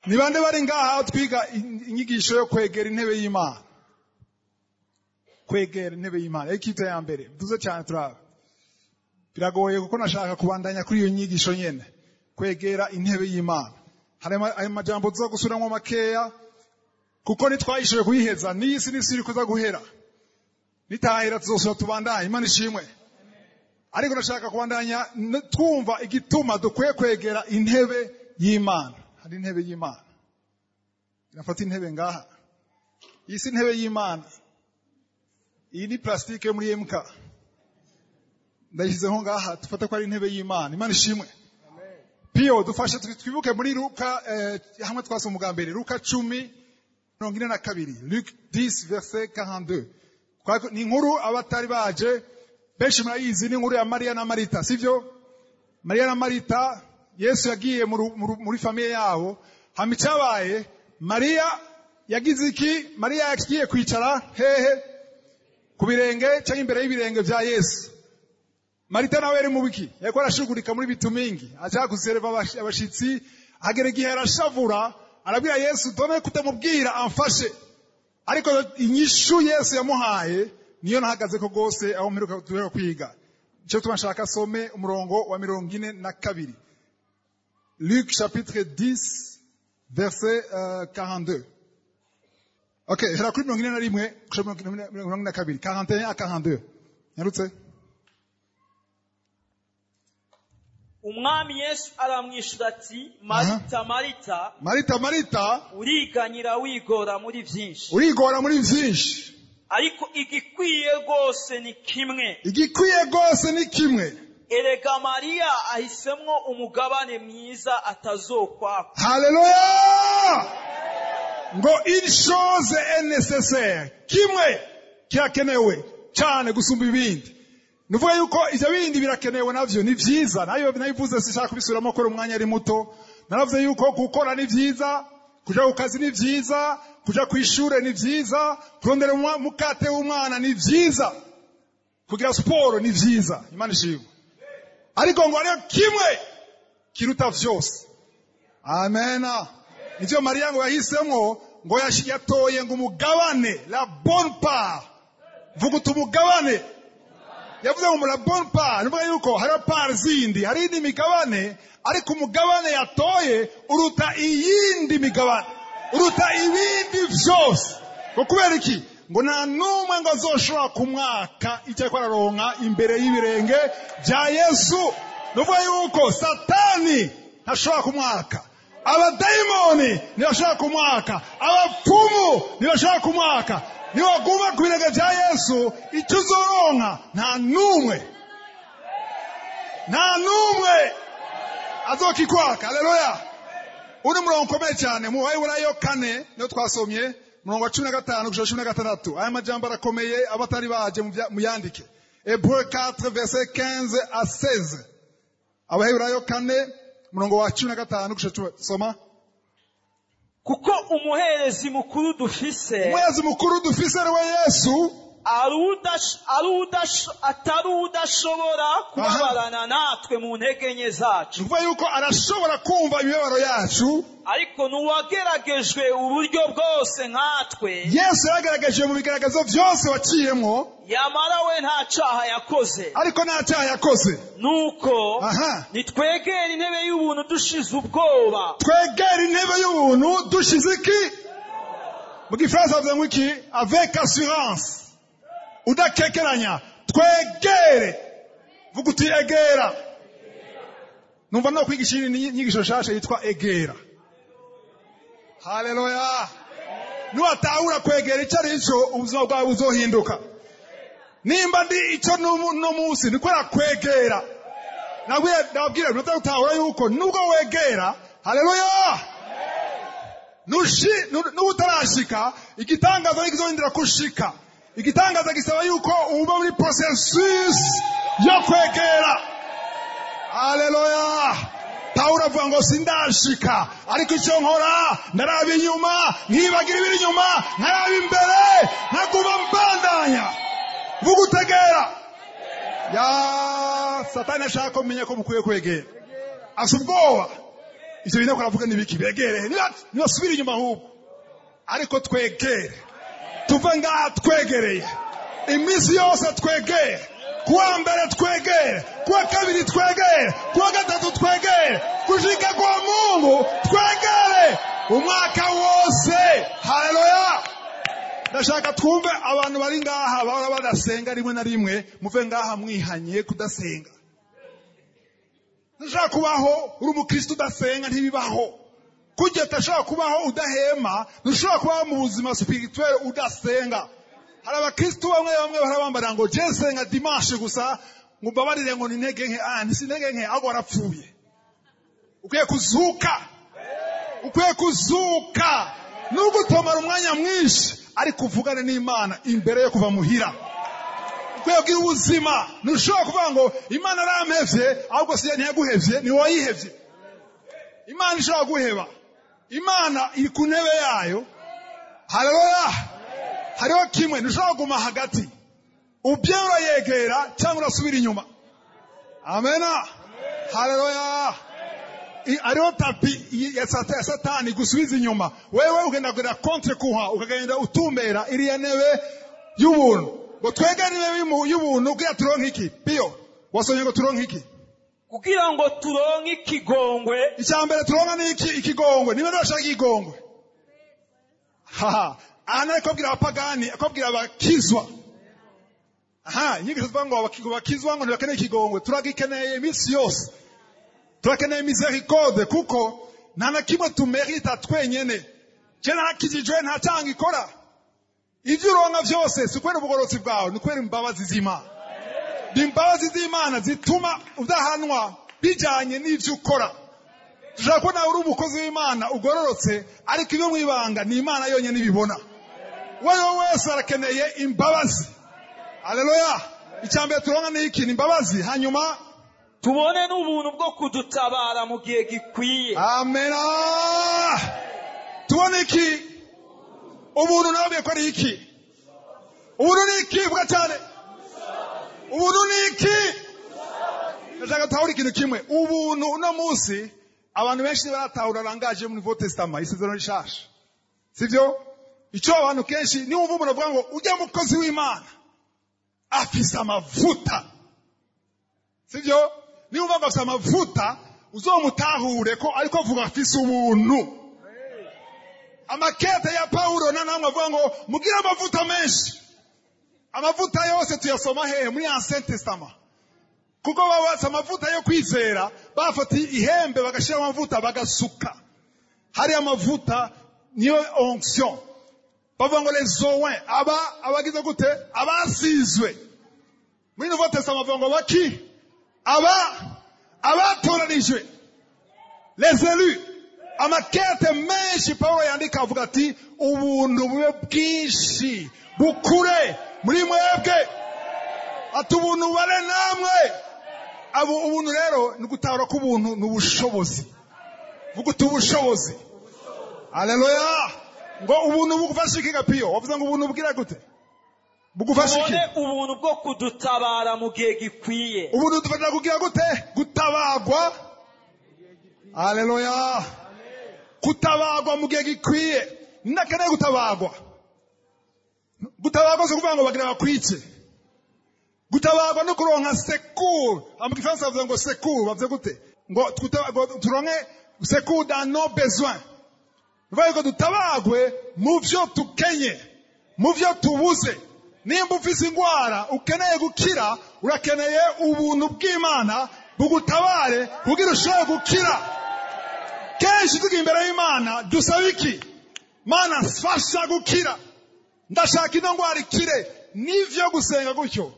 Ni bande bari ngaha twiga inyigisho yo kwegera intebe y'Imana? Kwegera intebe y'Imana. Ekipe ya mbere, duze cyane turaba. Biragoye kuko nashaka kubandanya kuri iyo nyigisho nyene. Kwegera intebe y'Imana. Hari ayo majambo tuza gusubiramwo makeya kuko nitwayishoye kuyiheza n'isi n'isi iri kuza guhera. Nitahera tuzosubira tubandanye. Imana ishimwe. Ariko nashaka kubandanya twumva igituma dukwiye kwegera intebe y'Imana. Hari intebe y'Imana. Nafata intebe ngaha. Iyi si intebe y'Imana. Iyi ni plastique yo muri MK. Ndayishyizeho ngaha tufate ko ari intebe y'Imana. Imana ishimwe. Pio dufashe twibuke muri Luka hamwe twasoma ubwa mbere Luka 10:42 Luc 10 verset 42. Ni inkuru abatari baje benshi murayizi, ni inkuru ya Maria na Marita, sivyo? Maria na Marita, Yesu yagiye muri famiye yabo. Hama icabaye, Maria yagize iki? Maria yagiye kwicara hehe? Ku birenge canke imbere y'ibirenge vya Yesu. Marita nawe yari mu biki? Yariko arashugurika muri bitumingi, ashaka guserva abashitsi, agera igihe arashavura, arabwira Yesu done kutamubwira amfashe. Ariko inyishu Yesu yamuhaye niyo nahagaze ko gose aho mperuka duheruka kwiga. Ico tuma nshaka some umurongo wa 42. Luc chapitre 10 verset 42. Ok, hera kuri 41 gushika 42, 41 à 42. Nyarutse. Umwami Yesu aramwishura ati Marita, Marita, Marita, Marita, uriganyira wigora muri vyinshi. Urigora muri vyinshi. Ariko igikwiye rwose ni kimwe. Igikwiye rwose ni kimwe. Erega Mariya ahisemwo umugabane mwiza atazokwakwa. Haleluya! Ngo une chose est nécessaire. Kimwe kirakenewe cyane gusumba ibindi. Nuvuga yuko ivyo bindi birakenewe navyo ni vyiza. Nayo nabivuze sishaka kubisubiramo ko umwanya ari muto. Naravuze yuko gukora ni vyiza, kuja ku kazi ni vyiza, kuja kw'ishure ni vyiza, kurondera mukate w'umwana ni vyiza, kugira siporo ni vyiza. Imana ishimwe. Ariko ngo hariho kimwe kiruta vyose. Amena. Nivyo Mariya ngo yahisemwo, ngo yatoye ngo umugabane, la bonne part. Vuga uti umugabane. Yavuze ngo la bonne part, nuvuga yuko hariho part zindi, hari indi migabane, ariko umugabane yatoye uruta iyindi migabane, uruta ibindi vyose. Ngo kubera iki? Ngo nta numwe ngo azoshobora kumwaka icyo ariko araronka imbere y'ibirenge vya Yesu. Nuvuga yuko Satani ntashobora kumwaka, abadayimoni ntibashobora kumwaka, abapfumu ntibashobora kumwaka. Niwaguma ku birenge vya Yesu, icyo uzoronka nta numwe, nta numwe azokikwaka. Haleluya. Uri murongo ukomeye cyane mu Baheburayo 4 niyo twasomye, murongo wa 15 gushika 16. Aya majambo arakomeye, abatari baje muyandike. Hébreux 4 verset 15 à 16. Abaheburayo 4 murongo wa 15 gushika 10. Soma. Kuko umuherezi mukuru dufise, umuherezi mukuru dufise ari we Yesu, atari udashobora kubabarana natwe mu ntege nke zacu. Nukuvuga yuko arashobora kumva imibabaro yacu, ariko n'uwageragejwe uburyo bwose nkatwe. Yesu yaragaragaje mu bigaragazo vyose waciyemwo, yamara we nta caha yakoze. Ariko nta caha yakoze. Nuko nitwegera intebe y'ubuntu dushize ubwoba. Twegera intebe y'ubuntu dushize iki? Mu gifaransa bavuze ngo iki? Avec assurance. Udakekeranya. Twegere. Vuga uti egera. Numva no kwigisha inyigisho nshasha yitwa egera. Haleluya. Nuwatahura kwegera ico ari cyo, ubuzima bwawe buzohinduka. Nimba ndi ico no munsi ni kubera kwegera. Nabwira nutahura yuko nubwo wegera, haleluya, nutarashika igitangaza ntikizohindura kushika. Igitangaza gisaba yuko uba muri processus yo kwegera. Haleluya. Pawulo avuga ngo sindashika, ariko icyo nkora ndaraba inyuma, nkibagira ibiri inyuma, nkaraba imbere, nkaguma mbandanya. Vuga utegera. Ya Satani ashaka ko menya ko mukwiye kwegera. Asa ubwoba. Ivyo bintu aravuga nibiki? Begere, nibasubire inyuma ahubwo, ariko twegere, tuve ngaha twegereye iminsi yose, twegere kuwa mbere, twegere kuwa kabiri, twegere kuwa gatatu, twegere gushika kwa Mungu, twegere umwaka wose. Haleluya! Ndashaka twumve abantu bari ngaha bahora badasenga rimwe na rimwe, muve ngaha mwihanye kudasenga. Ntushobora kubaho uri umukristo udasenga, ntibibaho. Kujya utashobora kubaho udahema, ntushobora kubaho mu buzima spirituel udasenga. Hari abakristo bamwe bamwe barabambara ngo je senga dimanche gusa, ngo mbabarire, ngo ni intege nke. Ah, ntisi intege nke, ahubwo warapfuye. Ukwiye kuzuka, ukwiye kuzuka. Nubwo utomara umwanya mwinshi, ariko uvugane n'Imana imbere yo kuva muhira. Ukwiye kugira ubuzima. Ntushobora kuvuga ngo Imana arampevye, ahubwo si ntiyaguhevye, ni wowe wayihevye. Imana ishobora guheba? Imana iri ku ntebe yayo. Haleluya! Hariho kimwe, ntushobora kuguma hagati. Ubye urayegera cyangwa urasubira inyuma. Amena, haleluya! Hariho tapis ya Satani gusubiza inyuma, wewe ugenda kugera contre courant, ukagenda utumbera iriya ntebe y'ubuntu. Ngo twegere intebe y'ubuntu kugira turonke iki? Piyo, wasomye ngo turonke iki? Kugira ngo turonke ikigongwe. Icya mbere turonka ni iki? Ikigongwe. Niba ndashaka ikigongwe, haha, aha nari kubwira abapagani, akabwira abakizwa. Aha inyigisho zivuga ngo abakizwa ngo ntibakeneye ikigongwe, turagikeneye iminsi yose. Turakeneye miséricorde, kuko nta na kimwe tumerita twenyene. Je narakijijwe, nta cyaha ikora. Ibyo uronka byose si ukubera ubugororotsi bwawe, ni ukubera imbabazi z'Imana. Ni imbabazi z'Imana zituma udahanwa bijyanye n'ibyo ukora. Dushobora kubona uri umukozi w'Imana ugororotse, ariko ibyo mu ibanga ni Imana yonyine ibibona. Uwo ari we wese arakeneye imbabazi. Haleluya! Icya mbere turonka ni iki? Ni imbabazi. Hanyuma tubone n'ubuntu bwo kudutabara mu gihe gikwiye. Amena. Tubone iki? Ubuntu. Nababwiye ko ari iki? Ubuntu ni iki? Vuga cyane, ubuntu ni iki? Ndashaka tutahura ikintu kimwe. Ubuntu, uno munsi abantu benshi ntibaratahura langage yo muri Nouveau Testament, isezerano rishasha, sibyo? Icyo abantu kenshi niwumva umuntu avuga ngo ujya mukozi w'Imana afise amavuta, sibyo? Niwumva ngo afise amavuta, uzomutahure ko ariko avuga afise ubuntu. Amakete ya Pawulo na namwe avuga ngo mugire amavuta menshi. Amavuta yose tuyasoma hehe? Muri Ancien Testament, kuko babatse amavuta yo kwizera, bafata ihembe bagashyira amavuta bagasuka. Hari amavuta, niyo onction. Bavuga ngo les oints, aba abagize gute? Abasizwe. Muri Nouveau Testament bavuga ngo baki? Aba abatoranijwe, les élus. Amakete menshi Pawulo yandika avuga ati ubuntu bube bwinshi, bukure muri mwebwe, ati ubuntu bubane namwe. Abo ubuntu rero ni gutahura ko ubuntu ni ubushobozi. Vuga uti ubushobozi. Haleluya! Ngo ubuntu bugufasha iki? Gapiyo, wavuze ngo ubuntu bwira gute? Bugufasha iki? Tubone ubuntu bwo kudutabara mu gihe gikwiye. Ubuntu dufasha kugira gute? Gutabagwa. Haleluya! Gutabagwa mu gihe gikwiye. Ndakeneye gutabagwa. Gutabagwa si ukuvuga ngo bagira bakwice. Gutabagwa no kuronka secours. Mu gifaransa bavuze ngo secours, bavuze gute? Ngo turonke secours dans nos besoins, bivuga ngo dutabagwe mu byo tukenye, mu byo tubuze. Nimba ufise ingwara ukeneye gukira, urakeneye ubuntu bw'Imana bugutabare kugira ushobore gukira. Kenshi tugiye imbere y'Imana dusaba iki? Mana, mfasha gukira, ndashaka ino ngwara ikire. N'ivyo gusenga gutyo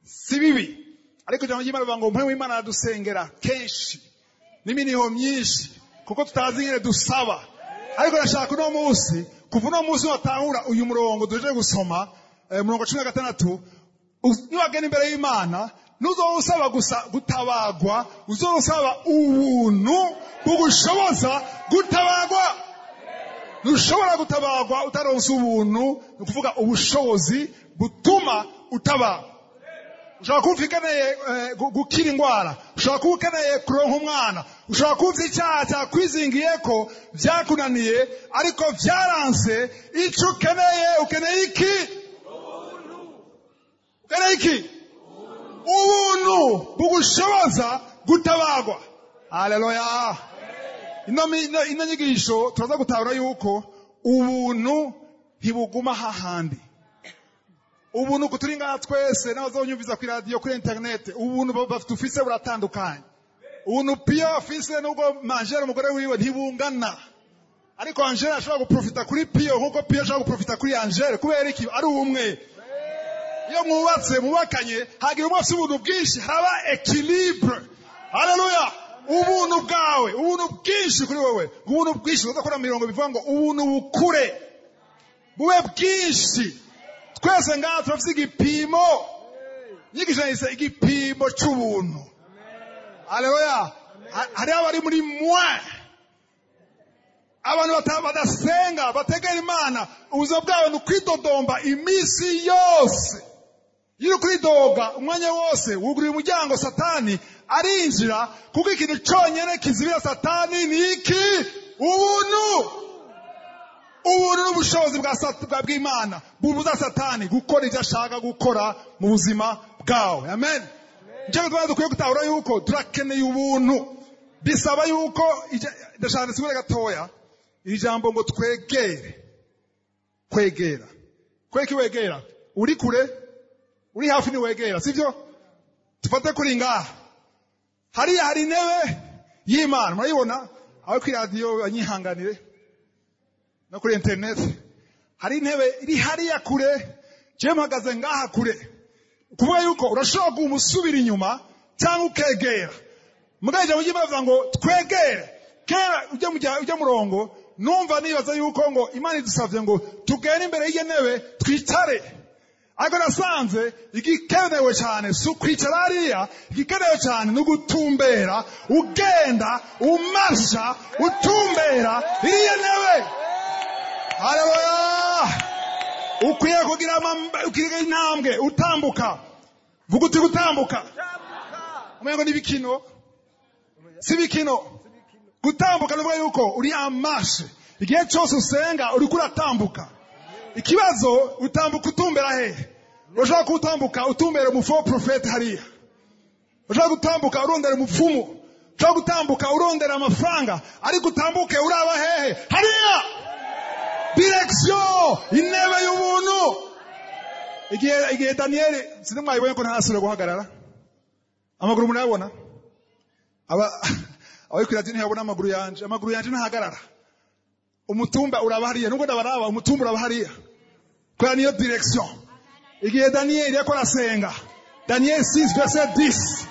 si bibi, ariko ijambo ry'Imana rivuga ngo mpwe w'Imana aradusengera kenshi n'iminiho myinshi, kuko tutazi ingene dusaba. Ariko ndashaka uno munsi, kuva uno munsi watahura uyu murongo duje gusoma, umurongo wa 16, niwagenda imbere y'Imana ntuzosaba gusa gutabagwa, uzosaba ubuntu bugushoboza gutabagwa. Ntushobora gutabagwa utaronse ubuntu, ni ukuvuga ubushobozi butuma utabagwa. Ushobora kuba ukeneye gukira indwara, ushobora kuba ukeneye kuronka umwana, ushobora kuba ufite icyaha cyakwizingiye ko byakunaniye ariko byaranse. Icyo ukeneye, ukeneye iki? Ukeneye iki? Ubuntu bugushoboza gutabagwa. Haleluya! Ino nyigisho turaza gutahura yuko ubuntu ntibuguma hahandi. Ubuntu kuturi ngaha twese n'abazonyumviza kuri radiyo, kuri interineti, ubuntu dufise buratandukanye. Ubuntu Piyo afise n'ubwo Angela umugore wiwe ntibungana, ariko Angela ashobora guprofita kuri Piyo nk'uko Piyo ashobora guprofita kuri Angela. Kubera iki? Ari umwe. Iyo mwubatse, mubakanye, hagira umwe afise ubuntu bwinshi, haba équilibre. Haleluya! Ubuntu bwawe, ubuntu bwinshi kuri wowe, ubuntu bwinshi uzakora mirongo bivuga ngo ubuntu bukure, bube bwinshi. Twese ngaha turafise igipimo. Nyigisho yise igipimo c'ubuntu. Haleluya! Hariho abari muri moins, abantu badasenga, bategera Imana. Ubuzima bwabo ni ukwidodomba iminsi yose. Iyo uri kwidoga umwanya wose, wugurura umuryango, Satani arinjira, kuko ikintu cyonyine kizibira Satani ni iki? Ubuntu. Ubuntu n'ubushobozi bw'Imana bubuza Satani gukora ibyo ashaka gukora mu buzima bwawe. Amen. Nicyo gituma dukwiye gutahura yuko turakeneye ubuntu. Bisaba yuko ndashaka nsubire gatoya iri jambo ngo twegere. Kwegera kweki? Wegera uri kure, uri hafi ntiwegera, sibyo? Tufate kuri ngaha, hariya hari intebe y'Imana, murayibona. Aho kuri radiyo banyihanganire, no kuri interineti hari intebe iri hariya kure, jewe mpagaze ngaha kure. Kuvuga yuko urashobora gumusubira inyuma cyangwa ukegera. Mugabo ijambo ry'Imana rivuga ngo twegere. Kera ujya mu ujya murongo, numva nibaza yuko ngo Imana idusabye ngo tugende imbere y'iyo ntebe twicare, ariko nasanze igikenewe cyane si ukwicara hariya, igikenewe cyane ni ugutumbera, ugenda umarsha utumbera iriya ntebe. Haleluya! Ukwiye kugira intambwe utambuka. Vuga uti gutambuka. Umengo ni ibikino, si ibikino. Gutambuka ni ukuvuga yuko uri en marche. Igihe cyose usenga uriko uratambuka. Ikibazo, utambuka utumbera hehe? Urashobora kutambuka utumbera umu faux prophète hariya, ushobora gutambuka urondera umupfumu, ushobora gutambuka urondera amafaranga, ariko utambuke uraba hehe? Hariya, direction intebe y'ubuntu. Igihe Daniyeli, sinzi mwayibonye ko ntasubira guhagarara amaguru, murayabona. Aba abari kuri radiyo ntiyabona amaguru yanje. Amaguru yanje ntahagarara, umutumba uraba hariya. Nubwo ndabaraba, umutumba uraba hariya, kubera niyo direction. Igihe Daniyeli yariko arasenga, Daniyeli 6 verset 10,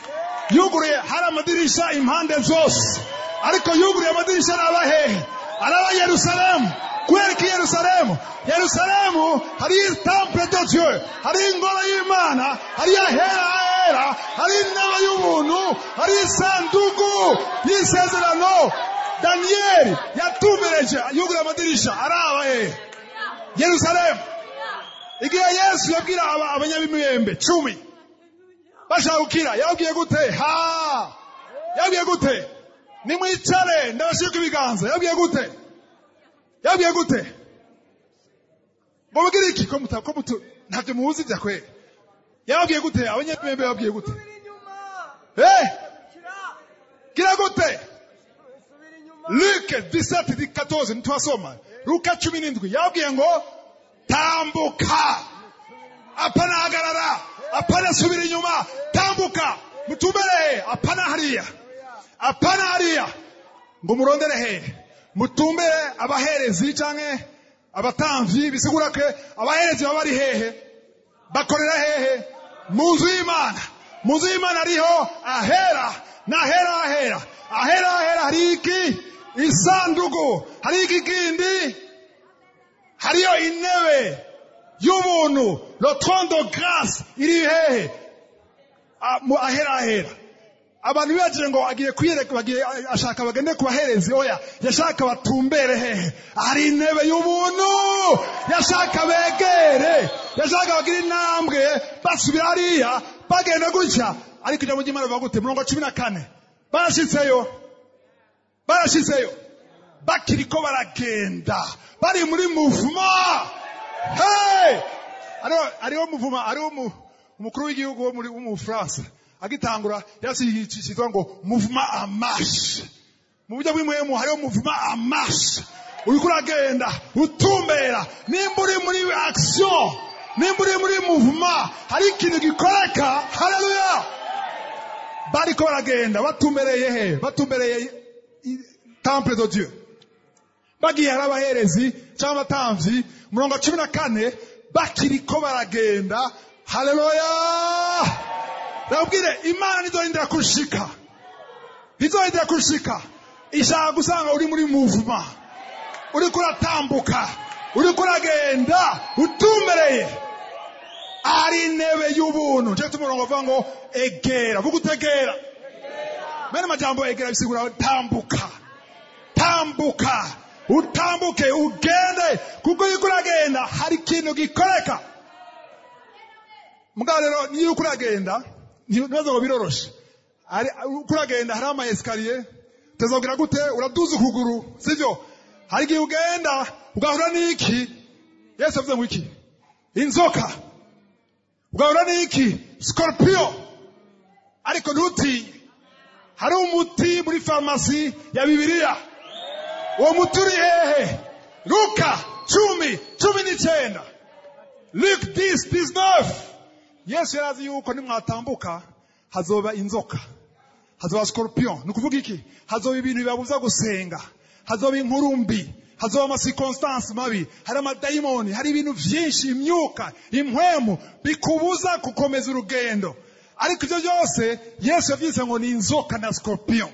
yuguruye, hari amadirisha impande zose, ariko yuguruye amadirisha araba hehe? Araba Yerusalemu. Kubera iki Yerusalemu? Yerusalemu hari temple de Dieu, hari ingoro y'Imana, hari ahera ahera, hari intebe y'ubuntu, hari isanduku y'isezerano. Daniyeli yatumbereje, yuguruye amadirisha araba hehe? Yerusalemu. Igihe Yesu yabwira abanyabimwembe 10 bashaka gukira, yababwiye gute? Ha, yababwiye gute? Nimwicare ndabashika ibiganza. Yababwiye gute? Yababwiye gute? Ngo mugire iki? Ko ntavyo muzi vya kweli. Yababwiye gute abanyabimwembe? Yababwiye gute? Gira gute? Luc 17 14, ntitwasoma Luka 17? Yababwiye ngo tambuka, apana hagarara, apana subira inyuma, tambuka. Mutumbere, apana hariya, apana hariya. Ngo murondere hehe? Mutumbere abaherezi canke abatamvyi. Bisigura ke abaherezi baba bari hehe? Bakorera hehe? Mu nzu y'Imana. Mu nzu y'Imana hariho ahera n'ahera ahera, ahera ahera. Hari iki? Isanduku. Hari iki kindi? Hariyo intebe y'ubuntu, le trône de grâce. Iri hehe? Ahera ahera. Abantu bibajije ngo agiye kwiyereka, bagiye ashaka bagende kubaherezi. Oya, yashaka batumbere hehe? Ari intebe y'ubuntu. Yashaka begere, yashaka bagire intambwe basubira hariya bagenda gutya. Ariko ijambo ry'Imana rivuga gute? Murongo wa 14, barashitseyo, barashitseyo bakiriko baragenda, bari muri mouvement. Hey! Hariho mouvement, hariho umukuru w'igihugu wo muri wo mu Bufaransa agitangura yashyizwe ngo "mouvement en marche". Mu buryo bw'impwemu hariho mouvement en marche, uriko uragenda utumbera. Nimba uri muri action, nimba uri muri mouvement, hari ikintu gikoreka. Haleluya! Bariko baragenda batumbereye he? Batumbereye temple de Dieu. Bagiye hari abaherezi cyangwa abatambyi. Umurongo wa 14, bakiriko baragenda. Haleluya! Ndabwire, Imana ntizorindira kushika, ntizorindira kushika. Ishaka gusanga uri muri mouvement, uriko uratambuka, uriko uragenda utumbereye ari intebe y'ubuntu. Nje tumurongo uvuga ngo egera, vuga utegera. Mene majambo egera bisigura tambuka, tambuka, utambuke ugende, kuko uriko uragenda hari ikintu gikoreka. Mugabo rero niyo uriko uragenda, ntibaze ngo biroroshe. Uriko uragenda hari ama escalier, utazobwira gute? Uraduza ukuguru, sivyo? Hari igihe ugenda ugahura n'iki? Yesu avuze ngo iki? Inzoka. Ugahura n'iki? Scorpion. Ariko ntutinye, hari umuti muri farumasi ya Bibiliya. Uwo muti uri hehe? Luka 10:19, Luc 10:19. Yesu yarazi yuko nimwatambuka hazoba inzoka, hazoba scorpion. Ni ukuvuga iki? Hazoba ibintu bibabuza gusenga, hazoba inkuru mbi, hazoba ama circonstances mabi, hari amadayimoni, hari ibintu vyinshi, imyuka, impwemu bikubuza gukomeza urugendo. Ariko ivyo byose Yesu yavyise ngo ni inzoka na scorpion.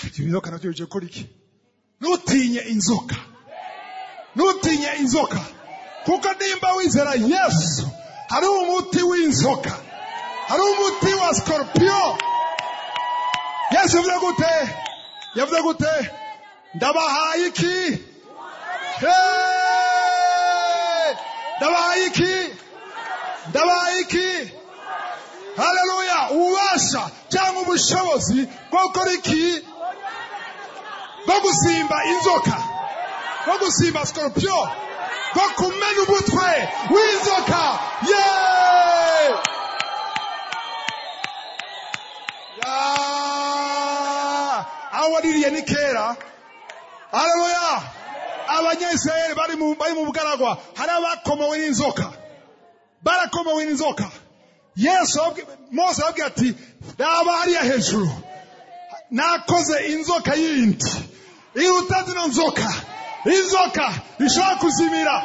Ibyo bizoka navyo bije gukora iki? Ntutinye inzoka, ntutinye inzoka, kuko nimba wizera Yesu, hari umuti w'inzoka, hari umuti wa scorpion. Yesu yavuze gute? Yavuze gute? Ndabahaye iki? Hey! Ndabahaye iki? Ndabahaye iki? Haleluya! Ububasha cyangwa ubushobozi bwo gukora iki? Bwo gusimba inzoka, bwo gusimba scorpion, bwo kumena umutwe w'inzoka. Yeee! Ya! Aho waririye ni kera. Haleluya! Abanyayisirayeli bari mu bugaragwa, hari abakomowe n'inzoka, barakomowe n'inzoka. Yesu Mose arababwira ati: "Raba hariya hejuru, nakoze inzoka yindi iruta zino nzoka, inzoka ishobora kuzimira."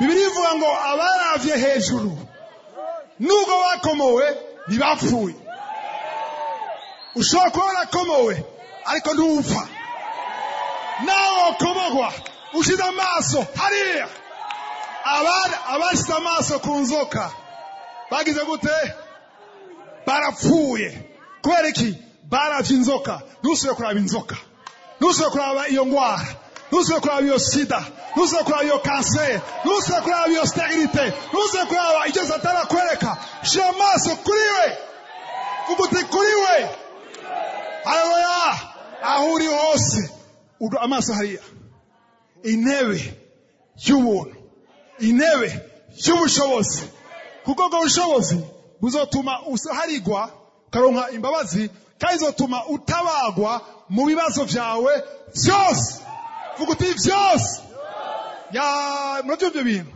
Bibiliya ivuga ngo abaravye hejuru, nubwo bakomowe, ntibapfuye. Ushobora kuba warakomowe ariko ntupfa. Nawe wakomogwa, ushize amaso hariya. Abashize amaso ku nzoka bagize gute? Barapfuye. Kubera iki? Baravye inzoka. Ntusubire kuraba inzoka, ntusubire kuraba iyo ngwara, ntusubire kuraba iyo sida, ntusubire kuraba iyo kanseri, ntusubire kuraba iyo stérilité, ntusubire kuraba ibyo Satani akwereka. Shira amaso kuri we, vuga uti kuri we. Haleluya! Aho uri hose, amaso hariya, intebe y'ubuntu, intebe y'ubushobozi, kuko ubwo bushobozi buzotuma uharigwa ukaronka imbabazi, kandi izotuma utabagwa mu bibazo vyawe vyose. Vuga uti vyose. Ya, muravyumva ibyo bintu?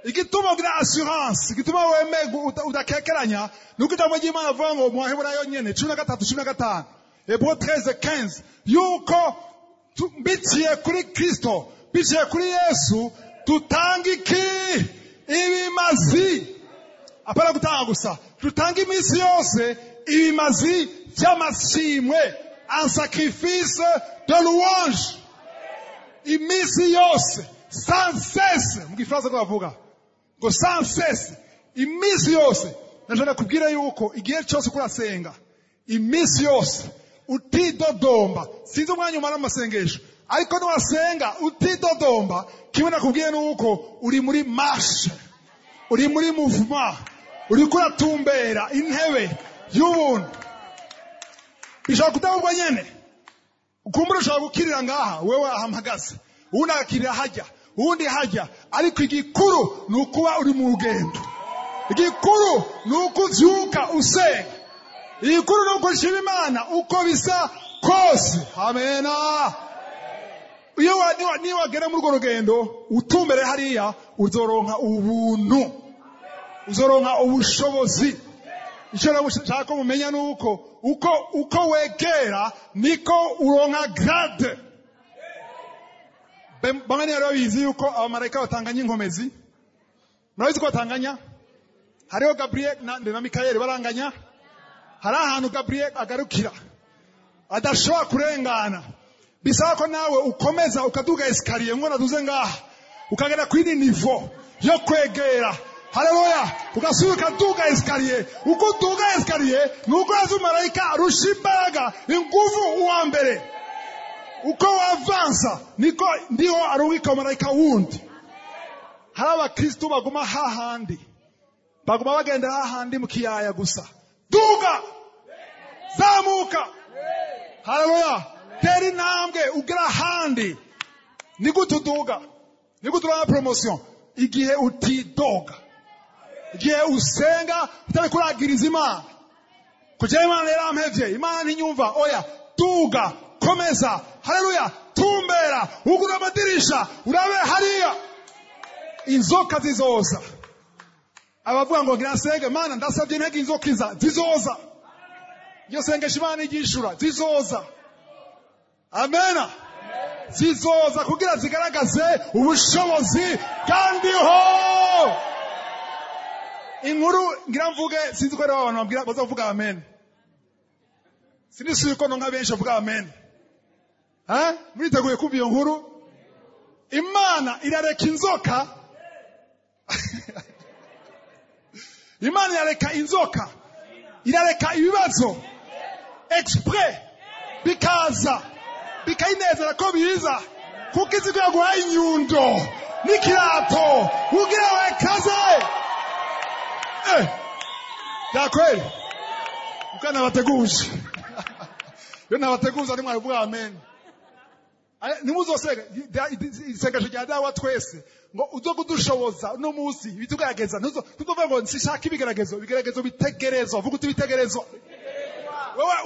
Igituma ugira assurance, igituma wemerwa, udakekeranya, ni uko ijambo ry'Imana avuga ngo mu Baheburayo nyene 13:15, Hébreux 13:15, yuko biciye kuri Kristo, biciye kuri Yesu, tutanga iki? Ibimazi. Apana gutanga gusa, tutanga iminsi yose ibimazi vy'amashimwe, un sacrifice de louange, iminsi yose, sans cesse. Mu Gifaransa ko bavuga ngo sans cesse, iminsi yose. Nashaka kubwira yuko igihe cyose kurasenga iminsi yose utidodomba, sinzi umwanya umara amasengesho, ariko niwasenga utidodomba, kimwe nakubwiye nuko uri muri marche, uri muri mouvement, uri kuratumbera intebe y'ubuntu. Bishobora kudahubwa nyene, ukumbura ushobora gukirira ngaha wewe ahampagaze, uwundi agakirira hajya, uwundi hajya, ariko igikuru ni ukuba uri mu rugendo. Igikuru ni uko uvyuka usenga. Igikuru ni uko ushima Imana uko bisa kose. Amena. Iyo niwagera muri urwo rugendo utumbere hariya, uzoronka ubuntu, uzoronka ubushobozi. Icyo nshaka ko mumenya ni uko uko wegera niko uronka grade. Bamwe rero babizi yuko abamarayika batanganya inkomezi. Murabizi ko batanganya? Hariho Gabriel na Mikaeli baranganya. Hari ahantu Gabriel agarukira adashobora kurengana, bisaba ko nawe ukomeza ukaduga esikariye ngo naduze ngaha, ukagera kuri nivo yo kwegera. Haleluya! Ugasubira ukaduga esikariye. Uko uduga esikariye nuko yaza marayika arusha imbaraga inguvu uwa mbere. Uko wavansa niko ndiho arungika marayika wundi. Hari abakristo baguma hahandi, baguma bagenda hahandi mu kiyaya gusa. Duga, zamuka. Haleluya! Tera intambwe ugera ahandi. Ni gute uduga? Ni gute uronka promotion? Igihe utidoga, igihe usenga utari kuragiriza Imana, kugira Imana yarampevye, Imana ntinyumva. Oya, duga, komeza. Haleluya! Tumbera, ugura amadirisha urabe hariya, inzoka zizoza. Abavuga ngo ngira senge Mana ndasabye intege, inzoka iza zizoza. Iyo sengesha Imana igishura zizoza. Amena. Zizoza kugira zigaragaze ubushobozi kandi ho. Inkuru ngira mvuge, sinzi ko rero abantu babwira bazavuga amen. Sinisuye ko nonka benshi bavuga amen. Muriteguye kumva iyo nkuru? Imana irareka inzoka. Imana irareka inzoka, irareka ibibazo exprès bikaza, bikayinezera ko biza, kuko izi ko yaguhaye inyundo n'ikirato kugira wekaze. Bya kweli uko nabateguje, iyo nabateguza ntimwabivuga amen. Nimuzosega isengesho rya Dawa twese ngo uzo kudushoboza uno munsi ibitugerageza, ntuzovuga ngo nshaka ibigeragezo, ibigeragezo bitegerezwa. Vuga uti bitegerezwa.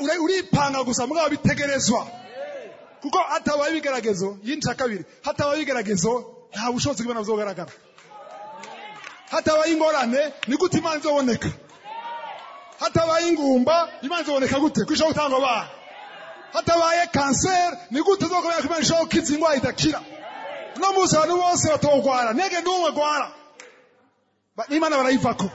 Wewe uripanga gusa mugabo bitegerezwa, kuko hatabaye ibigeragezo yinca kabiri, hatabaye ibigeragezo nta bushobozi bw'Imana buzogaragara. Hatabaye ingorane ni gute Imana izoboneka? Hatabaye ingumba Imana izoboneka gute? Kwishobora gutanga abana. Hatabaye kanseri ni gute uzokomera ko Imana ishobora gukiza indwara idakira? Uno munsi abantu bose batogwara, nege n'umwe gwara, n'Imana barayivako.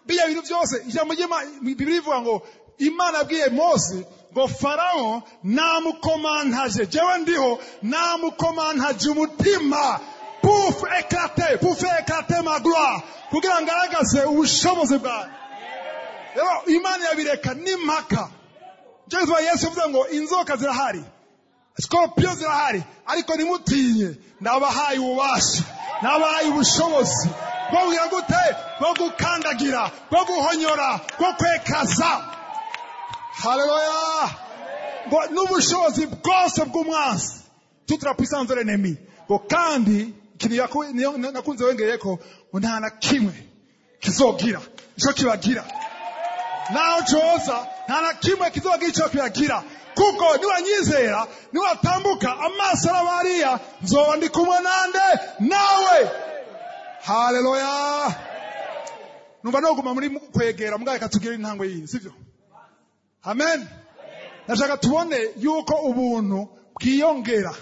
Bijya bintu byose ijambo ry'Imana, Bibiliya ivuga ngo Imana yabwiye Mose ngo Farao namukomantaje, jewe ndiho namukomantaje umutima, pour éclater, pour faire éclater ma gloire, kugira ngaragaze ubushobozi bwawe. Rero Imana yabireka n'impaka. Nicyo gituma Yesu yavuze ngo inzoka zirahari, scorpion zirahari, ariko ntimutinye, ndabahaye ububasha, ndabahaye ubushobozi bwo kugira gute? Bwo gukandagira, bwo guhonyora, bwo kwekaza. Haleluya! Ngo n'ubushobozi bwose bw'umwansi, toute la puissance de l'ennemi. Ngo kandi ikintu nakunze wengeyeko, ngo nta na kimwe kizogira ico kibagira, naho coza nta na kimwe kizogira ico kibagira, kuko niwanyizera, niwatambuka amaso arabariya, nzoba ndi kumwe nande nawe. Haleluya! Numva noguma muri kwegera mugabo reka tugire intangwe yindi, sivyo? Amen. Ndashaka tubone yuko ubuntu bwiyongera,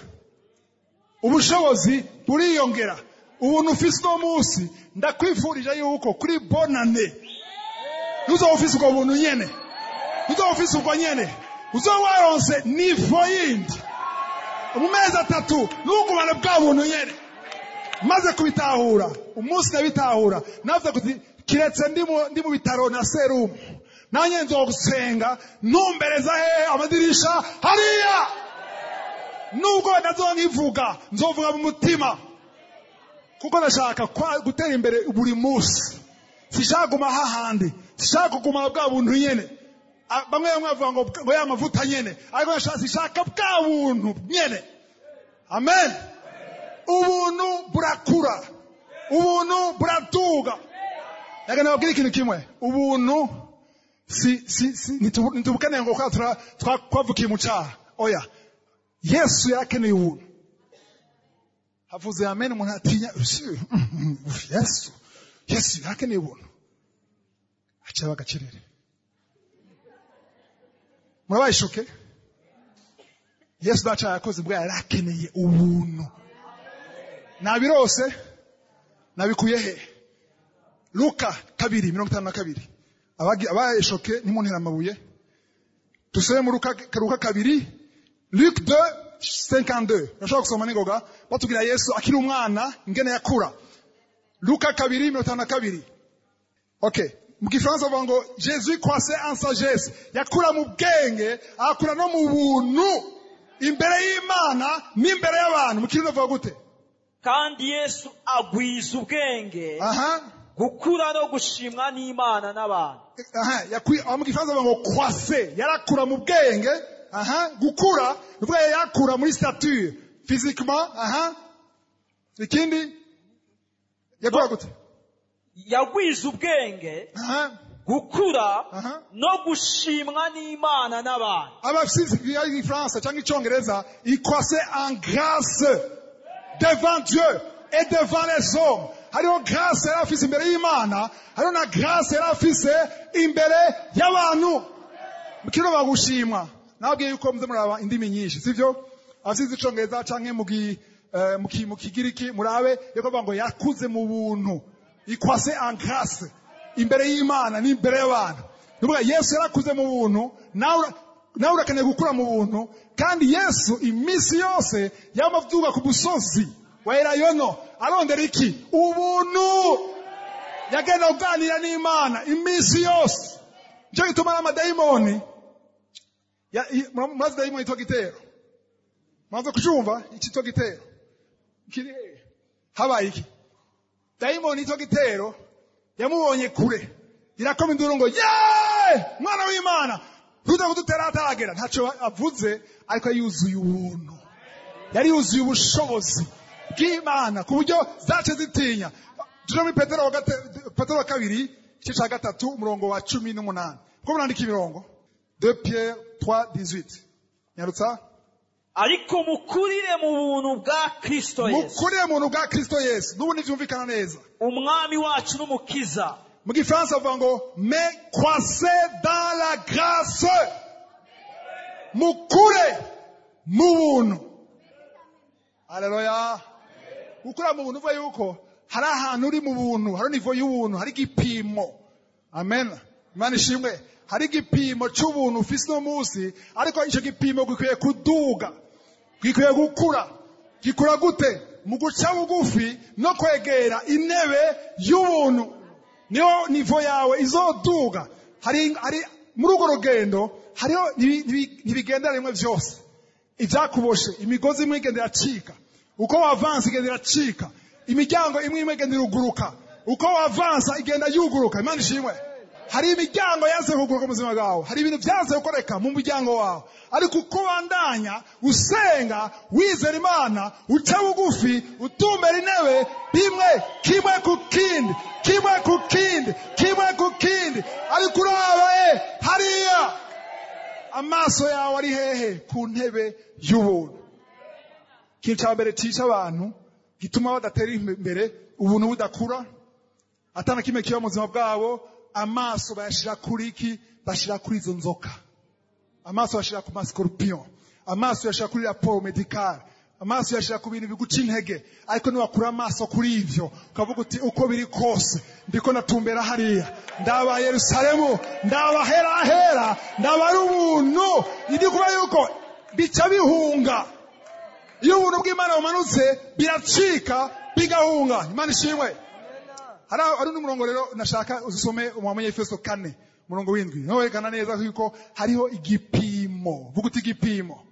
ubushobozi buriyongera. Ubuntu ufise uno munsi, ndakwifurije yuko kuri bonane ntuzoba ufise ubwo buntu nyene, ntuzoba ufise ubwo nyene, uzoba waronse nivo yindi mu mezi 3, ntugumane bwa buntu nyene. Maze kubitahura, umunsi nabitahura navuze kuti Kiretse ndi mu bitaro na serumu, nanjye nzogusenga ntumbereza hehe amadirisha hariya. Nubwo ntazonkivuga, nzovuga mu mutima, kuko ndashaka gutera imbere buri munsi. Sishaka kuguma hahandi, sishaka kuguma bwa buntu nyene. Bamwe bamwe bavuga ngo ya mavuta nyene, ariko sishaka bwa buntu nyene. Amen. Ubuntu burakura, ubuntu buraduga. Reka nababwire ikintu kimwe: ubuntu si ntitubukeneye ngo kwa twavukiye mu cyaha. Oya, Yesu yarakeneye ubuntu. Havuze amen umuntu atinya. Yesu yarakeneye ubuntu, aca bagacerere. Murabayishuke, Yesu daca yakoze bwa yarakeneye ubuntu. Nabirose, nabikuye he? Luka 2:52. Abayishoke ntimuntera amabuye. Dusome mu Luka 2, Luc 2:52. Urashobora gusoma n'ingoga, batubwira Yesu akiri umwana ingene yakura. Luka 2:52. Okay. Mu Gifaransa bavuga ngo Jésus croissait en sagesse. Yakura mu bwenge, akura no mu buntu imbere y'Imana n'imbere y'abantu. Mu Kirundi bavuga gute? Kandi Yesu agwiza ubwenge, gukura no gushimwa n'Imana n'abantu. Aha, mu Gifaransa bavuga ngo croisser, yarakura mu bwenge, gukura, nukuvuga yakura muri stature physiquement, Ikindi yakura gute? Yagwiza ubwenge, gukura no gushimwa n'Imana n'abantu. Abafise Igifaransa cyangwa Icyongereza, il croissait en grâce devant Dieu et devant les hommes. Hariho grâce yari afise imbere y'Imana, hariho na grâce yari afise imbere y'abantu. Kino bagushimwa. Nababwiye yuko muze muraba indimi nyinshi, sivyo? Abafise Icongereza canke mu Kigiriki murabe yuko bavuga ngo yakuze mu buntu. Il croissait en grâce imbere y'Imana n'imbere y'abantu. Nuvuga Yesu yarakuze mu buntu, nawe urakeneye gukura mu buntu. Kandi Yesu iminsi yose yamavuga ku musozi wa Elayono arondera iki? Ubuntu. Yagenda kuganira n'Imana iminsi yose. Nico gituma n'amadayimoni, murazi dayimoni yitwa Gitero? Muraza kucumva icitwa Gitero? Kiri hehe? Habaye iki? Dayimoni yitwa Gitero yamubonye kure, irakoma induru ngo ye mwana w'Imana, ntuze kudutera ataragera. Ntaco avuze, ariko yuzuye ubuntu, yari yuzuye ubushobozi bw'Imana ku buryo zace zitinya. Tuje muri Petero wa kabiri igice ca 3 umurongo wa 18. Ko murandika imirongo? 2 Pierre 3:18. Nyarutsa. Ariko mukurire mu buntu bwa Kristo Yesu. Mukurire mu buntu bwa Kristo Yesu. N'ubu ntivyumvikana neza. Umwami wacu n'umukiza. Mu Gifaransa bavuga ngo mais croissez dans la grâce. Mukure mu buntu. Haleluya. Gukura mu buntu uvuga yuko hari ahantu uri mu buntu, hari nivo y'ubuntu, hari igipimo. Amen. Imana ishimwe. Hari igipimo c'ubuntu ufise uno munsi, ariko ico gipimo gikwiye kuduga, gikwiye gukura. Gikura gute? Mu guca bugufi no kwegera intebe y'ubuntu. Niyo nivo yawe izoduga. Hari muri urwo rugendo hariho ntibigendera rimwe vyose. Ivyakuboshe, imigozi imwe igenda iracika. Uko wavansa igenda iracika. Imiryango imwe imwe igenda iruguruka. Uko wavansa igenda yuguruka. Imana ishimwe. Hari imiryango yanse kuguruka mu buzima bwawe, hari ibintu byanse gukoreka mu muryango wawe, ariko uko ubandanya usenga wizera Imana, uca bugufi, utumbera intebe, bimwe kimwe ku kindi, kimwe ku kindi, kimwe ku kindi, ariko uraba hariya amaso yawe ari hehe? Ku ntebe y'ubuntu. Ikintu ca mbere cica abantu gituma badatera imbere, ubuntu budakura, atana kimwe kiba mu buzima bwabo, amaso bayashira kuri iki? Bashira kuri izo nzoka. Amaso bayashira ku mascorpion, amaso yashira kuri rapport médical, amaso yashira ku bintu biguca intege. Ariko niwakura amaso kuri ivyo ukavuga uti uko biri kose ndiko natumbera hariya, ndaba Yerusalemu, ndaba hera hera, ndaba ari ubuntu. Ndi kuba yuko bica bihunga. Iyo ubuntu bw'Imana bumanutse biracika bigahunga. Imana ishimwe. Hari n'umurongo rero nashaka uzisome mu Banyefeso 4 umurongo w'indwi, niho werekana neza yuko hariho igipimo. Vuga uti igipimo.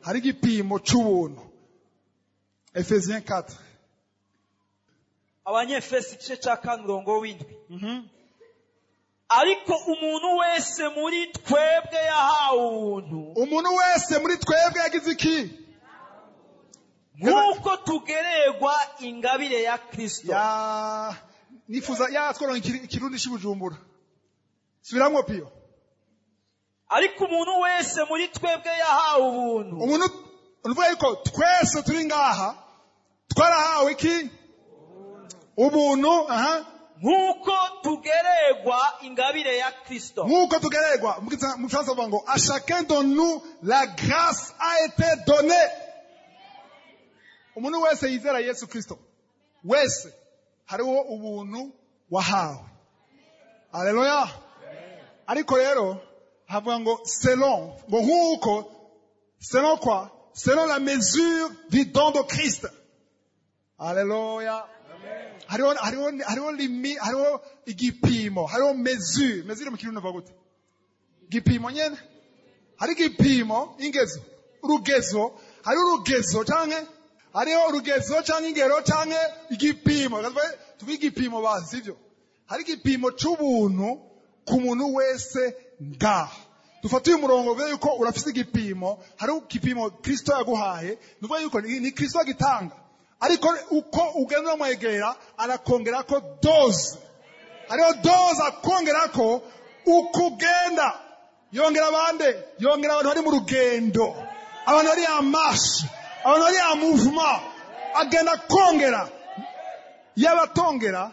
Hari igipimo c'ubuntu. Ephésiens 4. Abanyefesi igice cya 4 umurongo w'indwi. Ariko umuntu wese muri twebwe yahawe ubuntu. Umuntu wese muri twebwe yagize iki? Nk'uko tugererwa ingabire ya Kristo. Ya nifuza ya tworonka ikirundi cy'Ibujumbura. Subiramwo Pio. Ariko umuntu wese muri twebwe yahawe ubuntu. Umuntu uvuga yuko twese turi ngaha twarahawe iki? Ubuntu. Aha. Nk'uko tugererwa ingabire ya Kristo. Nk'uko tugererwa. Mu Gifaransa bavuga ngo à chacun de nous la grâce a été donnée. Umuntu wese yizera Yesu Kristo wese hariho ubuntu wahawe. Haleluya. Ariko rero havuga ngo selon, ngo nk'uko, selon quoi? Selon la mesure du don de Christ. Haleluya. Hariho limi, hariho igipimo, hariho mesure. Mesure mu Kirundi bavuga gute? Igipimo nyene. Hari igipimo, ingezo, urugezo, hari urugezo canke hariho urugezo canke ingero canke igipimo. Tuvuge igipimo bazi, sivyo? Hari igipimo c'ubuntu ku muntu wese ngaha. Dufate uyu murongo uvuga yuko urafise igipimo, hari igipimo Kristo yaguhaye, nuvuga yuko ni Kristo agitanga. Ariko uko ugenda uramwegera arakongerako dose. Hariho dose akongerako uko ugenda. Yongera bande? Yongera abantu bari mu rugendo, abantu bari en marche, abantu bari en mouvement. Agenda kongera. Yabatongera,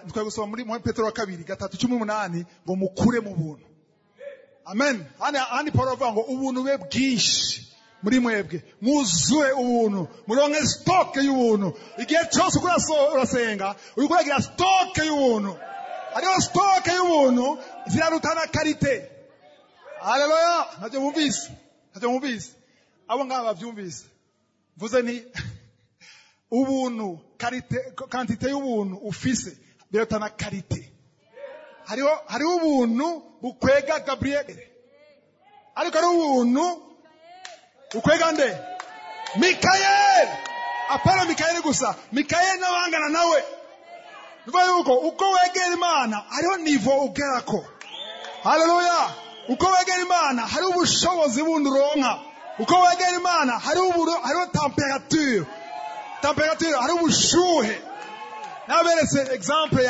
ntitwari gusoma muri Petero wa 2 3:18 ngo mukure mu buntu. Amen. Hano Paul avuga ngo ubuntu bube bwinshi muri mwebwe, mwuzure ubuntu, muronke stock y'ubuntu. Igihe cyose urasenga, uriko uragira stock y'ubuntu. Hariho stock y'ubuntu zirarutana qualité. Haleluya. Ntacyo bumvise, ntacyo bumvise. Abo ngaba bavyumvise. Mvuze nti ubuntu, qualité, quantité y'ubuntu ufise birarutana qualité. Hariho ubuntu bukwega Gabriel, ariko hariho ubuntu bukwega nde? Mikael. Apana Mikael gusa, Mikael n'abangana nawe. Bivuga yuko uko wegera Imana hariho niveau ugerako. Haleluya. Uko wegera Imana hariho ubushobozi bundi uronka. Uko wegera Imana hariho temperature, hariho ubushuhe. Naberetse exemple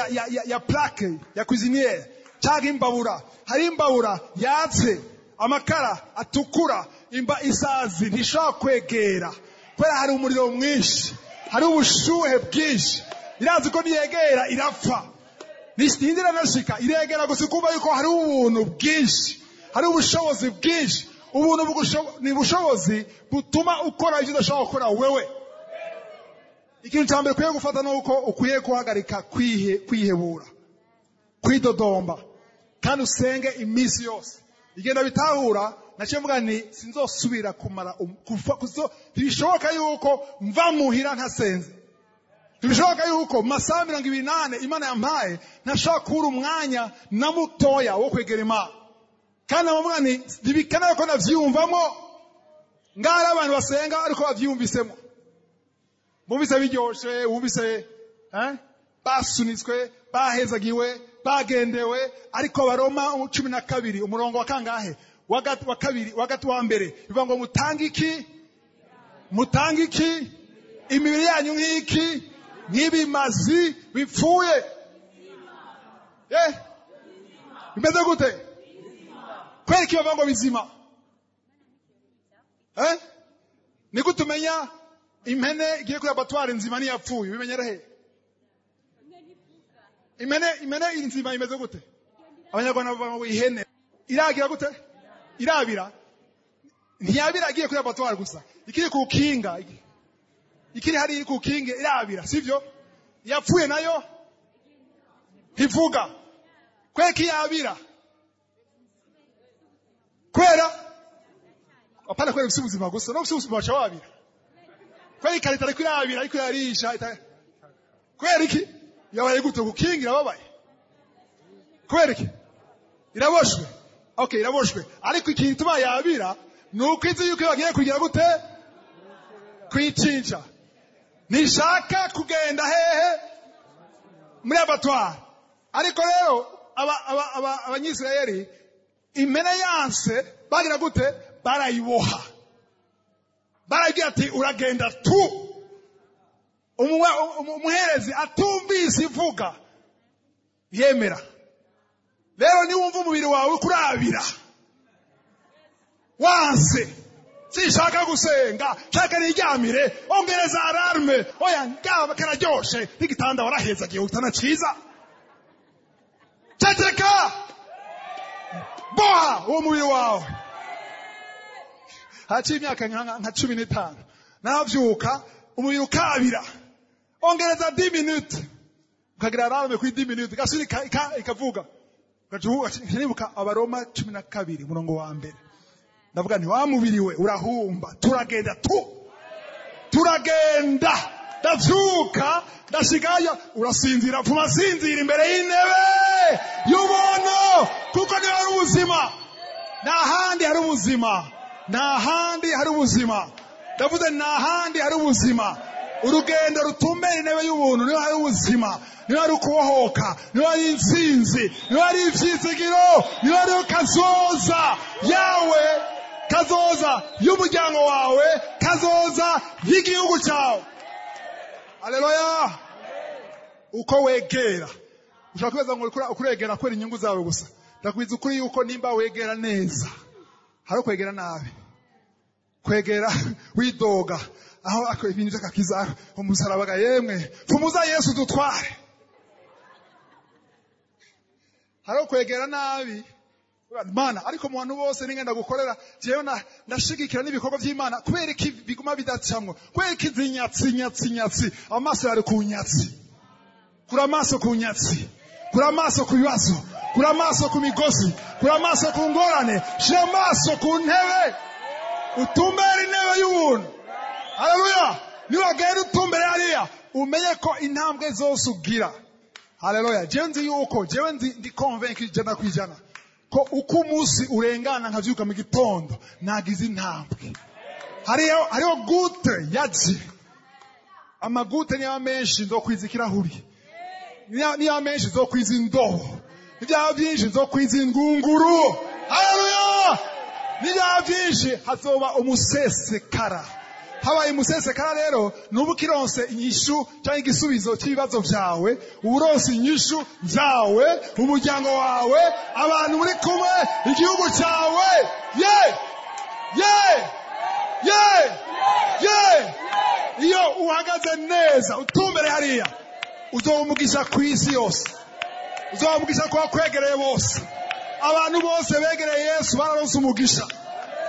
ya plaque ya cuisinière cyangwa imbabura. Hari imbabura yatse amakara atukura, imba isazi ntishobora kwegera kubera hari umuriro mwinshi, hari ubushuhe bwinshi. Irazi ko niyegera irapfa, ntindira nashika iregera gusa kumva yuko hari ubuntu bwinshi, hari ubushobozi bwinshi. Ubuntu ni ubushobozi butuma ukora ibyo udashobora gukora wewe. Ikintu cya mbere ukwiye gufata ni uko ukwiye guhagarika kwihebura, kwidodomba, kandi usenge iminsi yose. Igenda bitahura naciye mvuga nti sinzosubira kumara ntibishoboka yuko mva muhira ntasenze. Ntibishoboka yuko masaha 28 Imana yampaye ntashobora kubura umwanya na mutoya wo kwegera Imana. Kandi namuvuga nti ntibikenewe ko navyiyumvamo. Ngaho hari abantu basenga ariko bavyiyumvisemo. Bumvise biryoshe, bumvise basunitswe, bahezagiwe, bagendewe. Ariko Abaroma 12 umurongo wa kangahe? Wa kabiri, wa gatatu, wa mbere bivuga ngo mutange iki? Mutange iki? Imibiri yanyu nk'iki? Nk'ibimazi bipfuye. Bimeze gute? Kweri ki bavuga ngo bizima? Ni gute umenya impene igiye kuri abatwara nzima niyapfuye? Ubimenyera he? Impene nzima imeze gute? Abanyarwanda bavuga ngo ihene iragira gute? Irabira. Ntiyabira agiye kuri abatwara gusa, ikiri ku kinga, ikiri hari iri ku kinga irabira, sivyo? Yapfuye nayo ntivuga. Kweki yabira kwera apana kwera ufise ubuzima gusa, no ufise ubuzima baca wabira. Kwera ikarita ariko irabira, ariko irarisha kwera iki? Yabaye gute gukingira ababaye? Kubera iki? Iraboshwe. Okay, iraboshwe. Ariko ikintu gituma yabira ni uko izi yuko bagiye kugira gute? Kwicinja. Nishaka kugenda hehe? Muri abatwara. Ariko rero abanyisirayeli impene yanse bagira gute? Barayiboha. Baragira ati uragenda tu. Umuherezi atumvise ivuga yemera. Rero niwumva umubiri wawe kurabira wanse, sinshaka gusenga, shaka niryamire, ongereza alarme, oya ngaba kararyoshe, n'igitanda warahezagiye utana ciza. Ceceka, boha uwo mubiri wawe. Haciye imyaka nka 15 navyuka umubiri ukabira, ongereza 10 minutes, ukagira alarme kuri 10 minutes, gasubira ikavuga. Nibuka Abaroma 12 murongo wa mbere. Ndavuga nti wa mubiri we urahumba, turagenda tu. Turagenda. Ndavyuka, ndashikayo, urasinzira, pfuma sinzira imbere y'intebe y'ubuntu, kuko niho hari ubuzima. Nta handi hari ubuzima. Nta handi hari ubuzima. Ndavuze nta handi hari ubuzima. Urugendo rutumbera intebe y'ubuntu niho hari ubuzima, niho hari ukubohoka, niho hari intsinzi, niho hari ivyizigiro, niho hari kazoza yawe, kazoza y'umuryango wawe, kazoza y'igihugu cyawe. Haleluya! Uko wegera, ushobora kwibaza ngo ukuregera kubera inyungu zawe gusa. Ndakwiza ukuri yuko nimba wegera neza, hari kwegera nabi, kwegera widoga aho ako ibintu by'akakiza umusaraba yemwe fumuza Yesu dutware. Hari kwegera nabi Mana, ariko mu bantu bose ningenda gukorera jewe ndashigikira n'ibikorwa by'Imana, kubera iki biguma bidacamwo, kubera iki zinyatsi nyatsi nyatsi, amaso yari ku nyatsi, kura amaso ku nyatsi, kura amaso ku bibazo, kura amaso ku migozi, kura amaso ku ngorane, shira amaso ku ntebe, utumbere intebe y'ubuntu. Haleluya! Niwagenda utumbere hariya, umenye ko intambwe zose ugira. Haleluya! Jewe nzi yuko, jewe ndi convaincu 100% ko uko umunsi urengana nkavyuka mu gitondo nagize intambwe. Hariho gute yaje. Amagute niyo menshi nzokwiza ikirahuri. Niyo menshi nzokwiza indobo. Nibyaba byinshi nzokwiza ingunguru. Haleluya! Nibyaba byinshi hazoba umusesekara. Habaye umusesekara rero nubu kironse inyishu cyangwa igisubizo cy'ibibazo byawe, uburonse inyishu zawe, umuryango wawe, abantu muri kumwe, igihugu cyawe. Ye! Ye! Ye! Ye! Iyo uhagaze neza utumbere hariya, uzoba umugisha ku isi yose, uzoba umugisha ku bakwegereye bose. Abantu bose begereye Yesu bararonse umugisha.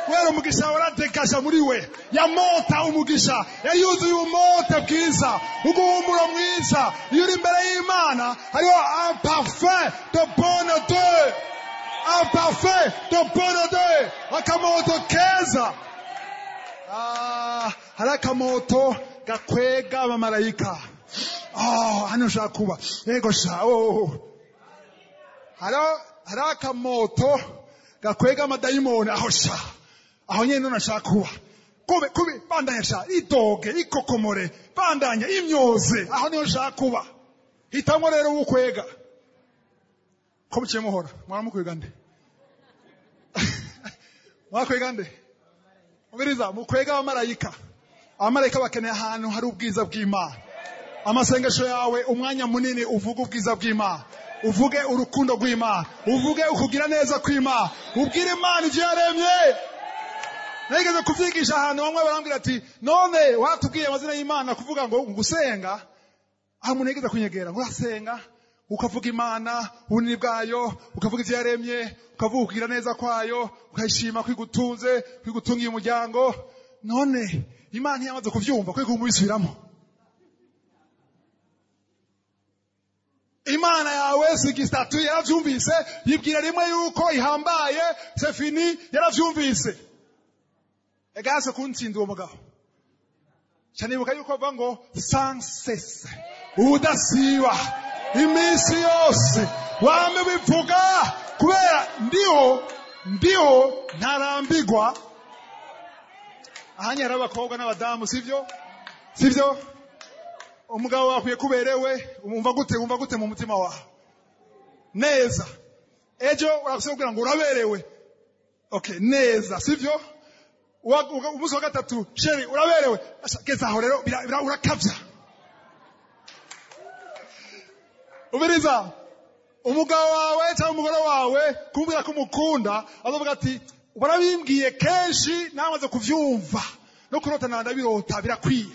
Kubera umugisha waratekasha muri we, yamota umugisha, yayuzuye umote bwiza, uguhumuro mwiza. Iyo uri imbere y'Imana hariho un parfum de bonne odeur, un parfum de bonne odeur, akamoto keza. Hari akamoto gakwega abamarayika. Hano ushaka kuba yego sha. Hari akamoto gakwega amadayimoni, aho sha, aho nyene nashaka kuba. Kube kube bandanya sha, idoge ikokomore, bandanya imyoze, aho niho nshaka kuba. Hitamwo rero ukwega. Ko muciye muhora mwaramukwega nde? Mwakwega nde? Umviriza, mukwega abamarayika. Abamarayika bakeneye ahantu hari ubwiza bw'Imana. Amasengesho yawe umwanya munini uvuge ubwiza bw'Imana, uvuge urukundo rw'Imana, uvuge ukugira neza kw'Imana, ubwire Imana ivyo yaremye. Nageze kuvyigisha ahantu bamwe barambwira ati none watubwiye amazina y'Imana kuvuga ngo gusenga, aho umuntu yigeze kunyegera ngo urasenga ukavuga Imana ubunini bwayo, ukavuga ivyo yaremye, ukavuga ukugira neza kwayo, ukayishima kwigutunze, kwigutungiye umuryango. None Imana ntiyamaze kuvyumva kwe kumubisubiramo. Imana yawe sigistatu yaravyumvise, yibwira rimwe yuko ihambaye, c'est fini, yaravyumvise. Egase kuntsinda uwo mugabo. Canibuka yuko avuga ngo sans cesse, ubudasiba. Iminsi yose wame bivuga, kubera ndiho ntarambigwa. Ahanya hari abakobwa n'abadamu, sivyo? Sivyo? Umugabo wakwiye kuberewe, umva gute, umva gute mu mutima wawe? Neza. Ejo urakusubira ngo uraberewe. Okay, neza, sivyo? Umunsi wa gatatu, chéri uraberewe. Geza aho rero urakavya. Ubiriza umugabo wawe cyangwa umugore wawe kumbwira ko umukunda, azovuga ati warabimbwiye kenshi namaze kuvyumva no kurota ndabirota birakwiye.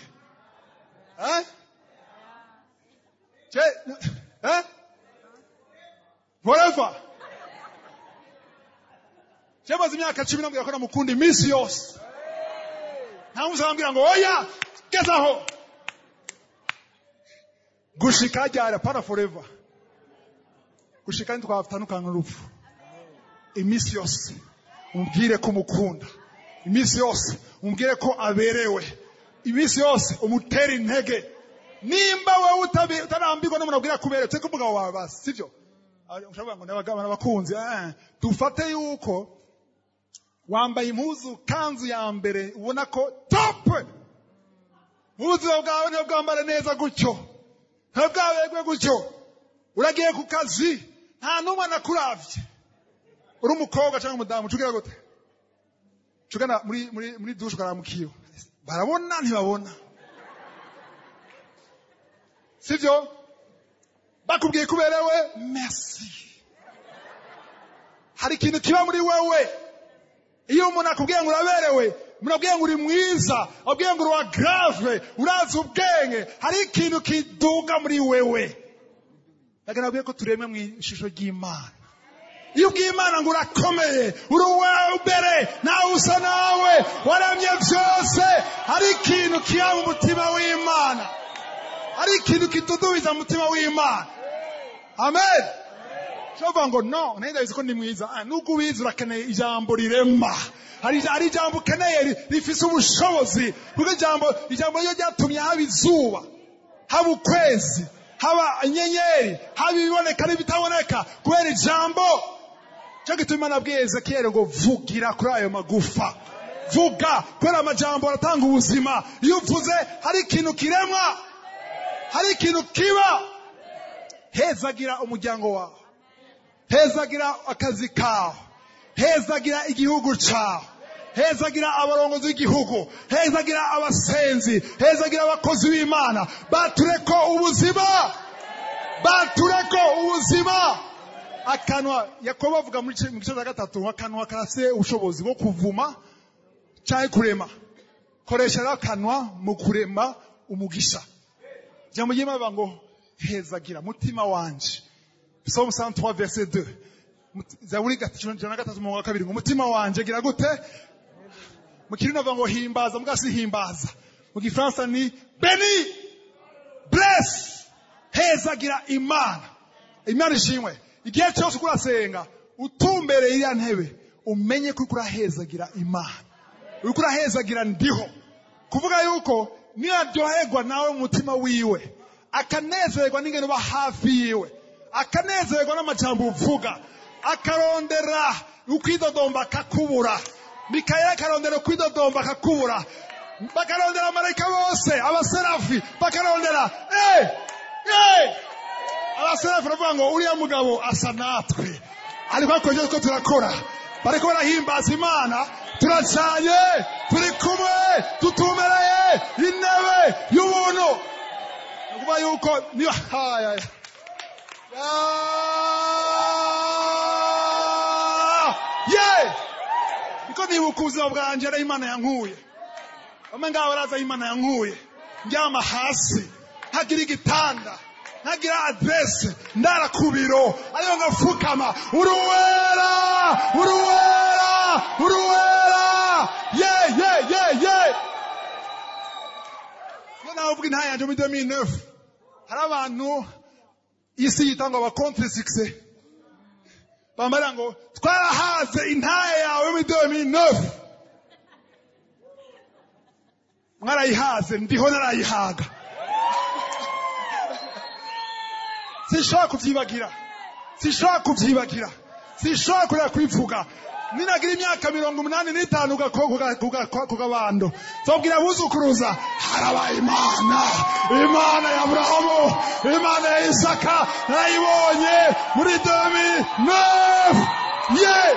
Forever. Cyamaze imyaka 10 nambwira ko namukunda iminsi yose. Nta munsi arambwira ngo oya gezaho. Gushika ryari? Pana forever. Gushika ntitwatandukana n'urupfu. Iminsi yose umubwire ko umukunda. Iminsi yose umubwire ko aberewe. Iminsi yose umutere intege. Nimba wewe utarambirwa n'umuntu abwira kuberewe, tse kumugabo wawe basi, sivyo? Ushobora ngo n'abagabo n'abakunzi, dufate yuko wambaye impuzu kanzu ya mbere ubona ko top. Ubuzima bwawe niyo bwambara neza gutyo, ntabwo gutyo. Uragiye ku kazi nta n'umwe anakuravye. Uri umukobwa cyangwa umudamu, ucugira gute? Cugana muri douche ukaramukiyo, barabona ntibabona, sivyo? Bakubwiye kuberewe, merci. Hari ikintu kiba muri wewe iyo umuntu akubwiye ngo uraberewe, umuntu akubwiye ngo uri mwiza, akubwiye ngo uri wa grave, urazi ubwenge, hari ikintu kiduga muri wewe. Ndagira ko turemwe mu ishusho ry'Imana. Iyo ubwiye Imana ngo urakomeye, uri uwa mbere, nawe usa nawe, waremye byose, hari ikintu kiba mu mutima w'Imana, hari ikintu kidudubiza mu mutima w'Imana. Amen. Shovuga ngo no, ndabizi ko ndi mwiza. Nubwo ubizi urakeneye ijambo rirema. Hari ijambo ukeneye rifise ubushobozi, kuko ijambo ryo ryatumye haba izuba, haba ukwezi, haba inyenyeri, haba ibiboneka n'ibitaboneka, kubera ijambo. Cyo gituma Imana abwiye Ezekiel ngo vugira kuri ayo magufa, vuga, kubera amajambo aratanga ubuzima. Iyo uvuze hari ikintu kiremwa, hari ikintu kiba. Hezagira umuryango wawe, hezagira akazi kawe, hezagira igihugu cyawe, hezagira abarongozi b'igihugu, hezagira abasenzi, hezagira abakozi b'Imana. Batureko ubuzima, batureko ubuzima. Akanwa, Yakobo avuga mu gice cya 3, akanwa karafise ubushobozi bwo kuvuma cyangwa kurema. Koresha rero akanwa mu kurema umugisha. Ijambo ry'Imana rivuga ngo hezagira mutima wanje. Psalm 103 verset 2. Zaburi 103 umurongo wa 2 ngo mutima wanje gira gute? Mu Kirundi bavuga ngo himbaza, muga si himbaza. Mu Gifaransa ni béni, bless, hezagira Imana. Imana ishimwe. Igihe cyose uko urasenga utumbereye iriya ntebe, umenye ko uriko urahezagira Imana, uriko urahezagira ndiho. Kuvuga yuko niyaryoherwa nawe mu mutima wiwe, akanezerwa n'ingene uba hafi yiwe, akanezerwa n'amajambo uvuga, akarondera ukwidodomba akakubura. Mikayeli akarondera ukwidodomba akakubura, bakarondera abamarayika bose, abaserafi bakarondera abaserafi baravuga ngo uriya mugabo asa natwe, ariko akoze ko turakora, bariko barahimbaza Imana, turacanye, turi kumwe, tutumereye intebe y'ubuntu. Nukuvuga yuko niyo haya ye niko nibuka ubuzima bwanje ari Imana yankuye. Bamwe ngaho baraza Imana yankuye, ndyama hasi, ntagira igitanda, ntagira adresse, ndara ku biro, ariko ngafukama, uruwera, uruwera, uruwera, ye ye ye ye. Iyo nawe uvuga intahe yanje muri 2009, hari abantu isi yita ngo aba contre succès, bambara ngo twarahaze intahe yawe muri 2009, mwarayihaze, ndiho narayihaga. Sinshobora kuvyibagira, sinshobora kuvyibagira, sinshobora kureka kubivuga. Ninagira imyaka 85 ku kabando, nzobwira abuzukuruza harabaye Imana, Imana ya Aburahamu, Imana ya Isaka, narayibonye muri 2009. Ye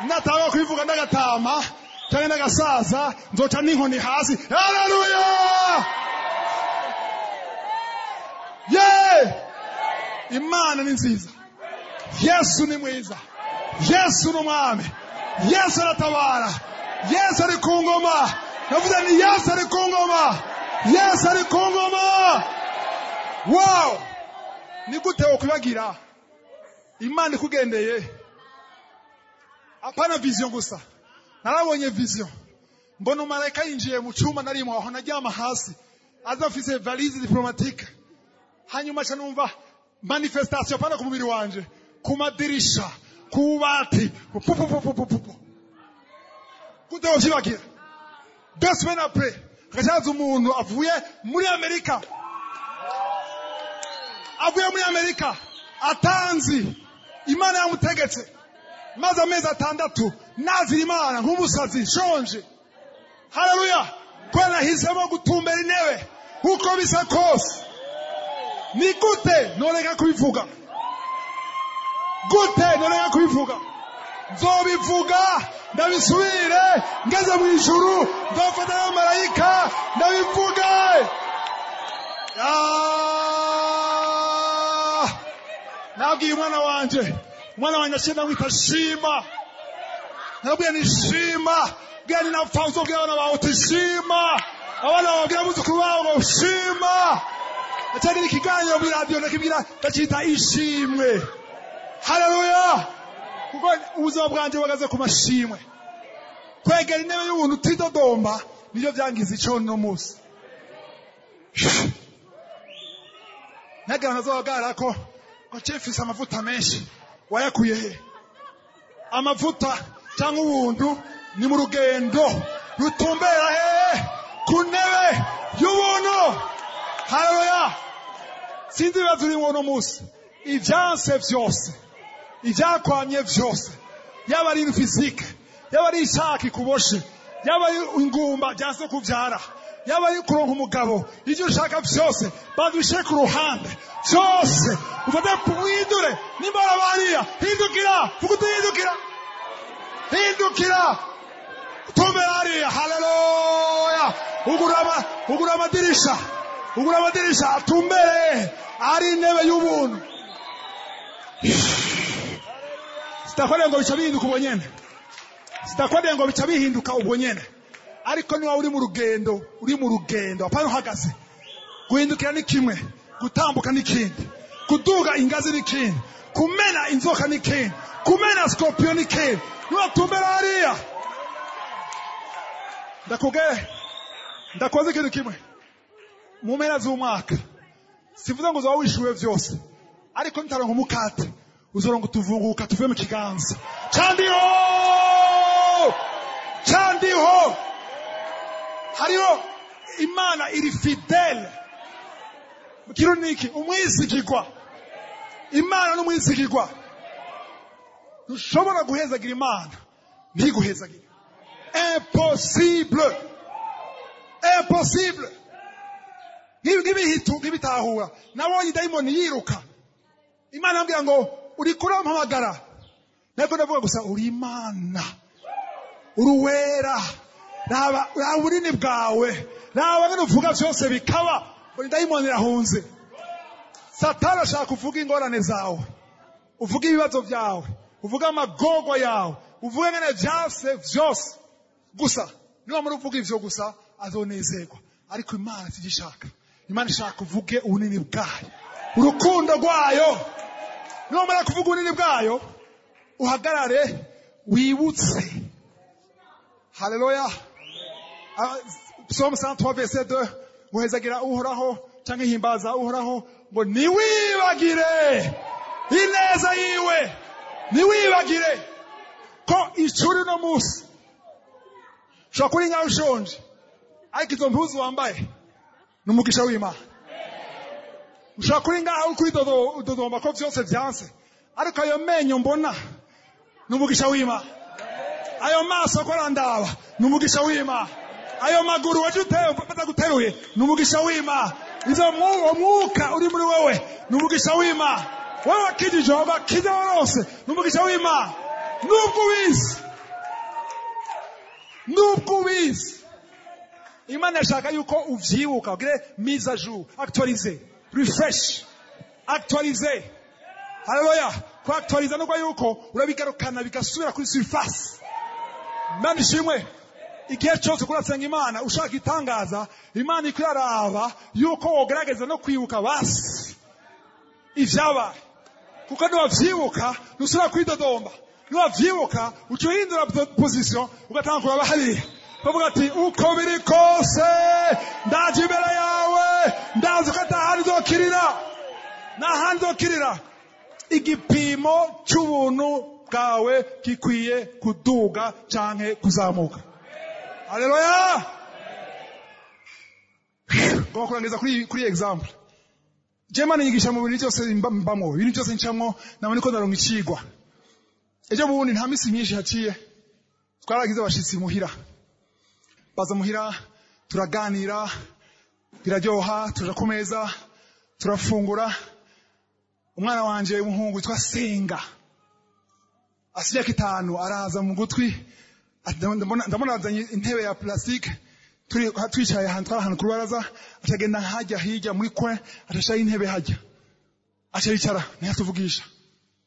natanga kubivuga ndagatama cyangwa n'agasaza, nzoca n'inkoni hasi. Haleluya! Ye Imana ni nziza, Yesu ni mwiza, Yesu ni umwami, Yesu aratabara, Yesu ari ku ngoma. Navuze ni Yesu ari ku ngoma, Yesu ari ku ngoma. Wow! Ni gute wokwibagira Imana ikugendeye? Apana vision gusa, narabonye vision, mbona umumarayika yinjiye mu cyumba narimo aho naryama hasi, aza afise valise diplomatique. Hanyuma aca numva manifestation, apana ku mubiri wanje, ku madirisha, ku bubati, pupupupupupu. Gute wovyibagira? 2 semaines après hagaca umuntu avuye muri Amerika, avuye muri Amerika atanzi, Imana yamutegetse. Maze amezi 6 nazira Imana nk'umusazi nshonje. Haleluya! Ko nahisemo gutumbera intebe uko bisa kose. Ni gute noreka kubivuga? Gute noreka kubivuga? Nzobivuga ndabisubire ngeze mu ijuru, nzofata n'abamarayika ndabivuge. Ah! Nabwiye umwana wanje, umwana wanje aciye ndamwita Shima. Nabwiye ni Shima, bwiye ni napfa uzobwira abana bawe uti Shima, abana bawe babwira abuzukuru babo ngo Shima. Ndacagira ikiganiro muri radiyo, ndakibwira, ndacyita Ishimwe. Haleluya! Kuko ubuzima bwanjye buhagaze ku mashimwe. Kwegera intebe y'ubuntu utidodomba nibyo byangiza ico no munsi. Ntagira ntazohagarara ko ngo cifise amavuta menshi. Wayakuye he? Amavuta cyangwa ubuntu ni mu rugendo rutumbera hehe? Ku ntebe y'ubuntu. Haleluya! Sinzi ibibazo urimo uno munsi, ibyanse vyose, ibyakwamye vyose, yaba ari physique, yaba ari icyaha kikuboshe, yaba ari ingumba byanse kubyara, yaba ari kuronka umugabo, ibyo ushaka vyose banza ku ruhande byose, ufate uhindure. Nimba warabariya, hindukira, vuga uti hindukira, hindukira, tumbera hariya. Haleluya! Ugura amadirisha, ugura amadirisha atumbere ari intebe y'ubuntu. Sitakwariye ngo bica bihinduka ubwo nyene, sitakwariye ngo bica bihinduka ubwo nyene, ariko niba uri mu rugendo, uri mu rugendo, apana uhagaze. Guhindukira ni kimwe, gutambuka ni ikindi, kuduga ingazi ni ikindi, kumena inzoka ni ikindi, kumena scorpion ni ikindi. Niwatumbera hariya, ndakubwiye, ndakoze ikintu kimwe. Mu mpera z'umwaka, sivuze ngo uzaba wishuwe vyose, ariko nitaronka umukate, uzoronka utuvunguka tuvuye mu kiganza candiho, candiho. Hariho Imana iri fidèle. Mu Kirundi niki? Umwizigirwa. Imana n'umwizigirwa. Ntushobora guhezagira Imana ntiguhezagire. Impossible, impossible. Nk'ibihitu nk'ibitahura, nabonye dayimoni yiruka. Imana yambwira ngo uri kurampamagara, ntabwo ndavuga gusa uri Imana, uri uwera, raba, raba ubunini bwawe, raba ngene uvuga vyose bikaba. Ngo dayimoni irahunze. Satani ashaka kuvuga ingorane zawe, uvuge ibibazo byawe, uvuge amagorwa yawe, uvuge ngene vyase vyose gusa. Niba muri uvuga ivyo gusa azonezerwa, ariko Imana sivyo. Imana ishaka uvuge ubunini bwayo, urukundo rwayo. Niba kuvuga ubunini bwayo, uhagarare wibutse. Haleluya! Psalm 103 verset 2 ngo hezagira Uhoraho canke himbaza Uhoraho, ngo niwibagire ineza yiwe. Niwibagire ko icuri no munsi ushobora kuri nkaho ushonje, ariko izo mpuzu wambaye ni umugisha w'Imana. Ushobora kuri ngaha uri kuri dodomba ko vyose vyanse, ariko ayo menyo mbona ni umugisha w'Imana. Ayo maso ko arandaba ni umugisha w'Imana. Ayo maguru waje bataguteruye ni umugisha w'Imana. Izo mwuka uri muri wewe ni umugisha w'Imana. Wewe wakijije abakiza bose ni umugisha w'Imana. Nubwo ubizi, nubwo ubizi, Imana yashaka yuko uvyibuka, ugire mise à jour, actualiser, refresh, actualiser. Haleluya. Ku actualiser nuko yuko urabigarukana bigasubira kuri surface. Imana ishimwe. Igihe cyose kurasenga Imana ushaka itangaza, Imana ikuraraba yuko wogerageza no kwibuka basi ivyabaye, kuko niwavyibuka ntusubira kwidodomba. Niwavyibuka uca uhindura position, ugatanga kuraba hariya, bavuga ati uko biri kose ndaje imbere yawe, ndazi ko atahandi nzokirira, ntahandi nzokirira. Igipimo c'ubuntu bwawe gikwiye kuduga canke kuzamuka. Haleluya. Ngomba kurangiza kuri example. Je Imana inyigisha mu bintu byose mbamwo, ibintu byose ncamwo, nabona niko ndaronka icigwa. Ejo bundi nta misi myinshi haciye, twaragize abashitsi muhira. Baza muhira turaganira, biraryoha, tuja ku meza turafungura. Umwana wanje w'umuhungu witwa Senga asijya kitanu araza mu gutwi, ndabona azanye intebe ya plastique, turi twicaye ahantu twari ahantu ku rubaraza, acagenda hajya hirya muri coin, atashaye intebe hajya, aca yicara ntiyatuvugisha.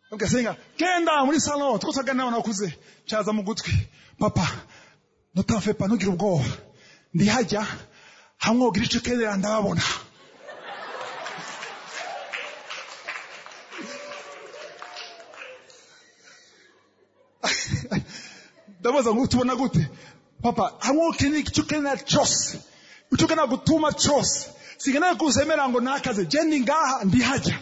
Ndabwira Senga genda muri salon tuko turaganira n'abantu bakuze. Caza mu gutwi, papa ne t'en fais pas, ntugire ubwoba, ndi hajya hamwe wogira ico ukenera ndababona. Ndabaza ngo tubona gute papa, hamwe ukenera icyo ukenera cyose, icyo ukenera gutuma cyose, sinkeneye kuzemera ngo nakaze, je ndi ngaha ndi hajya.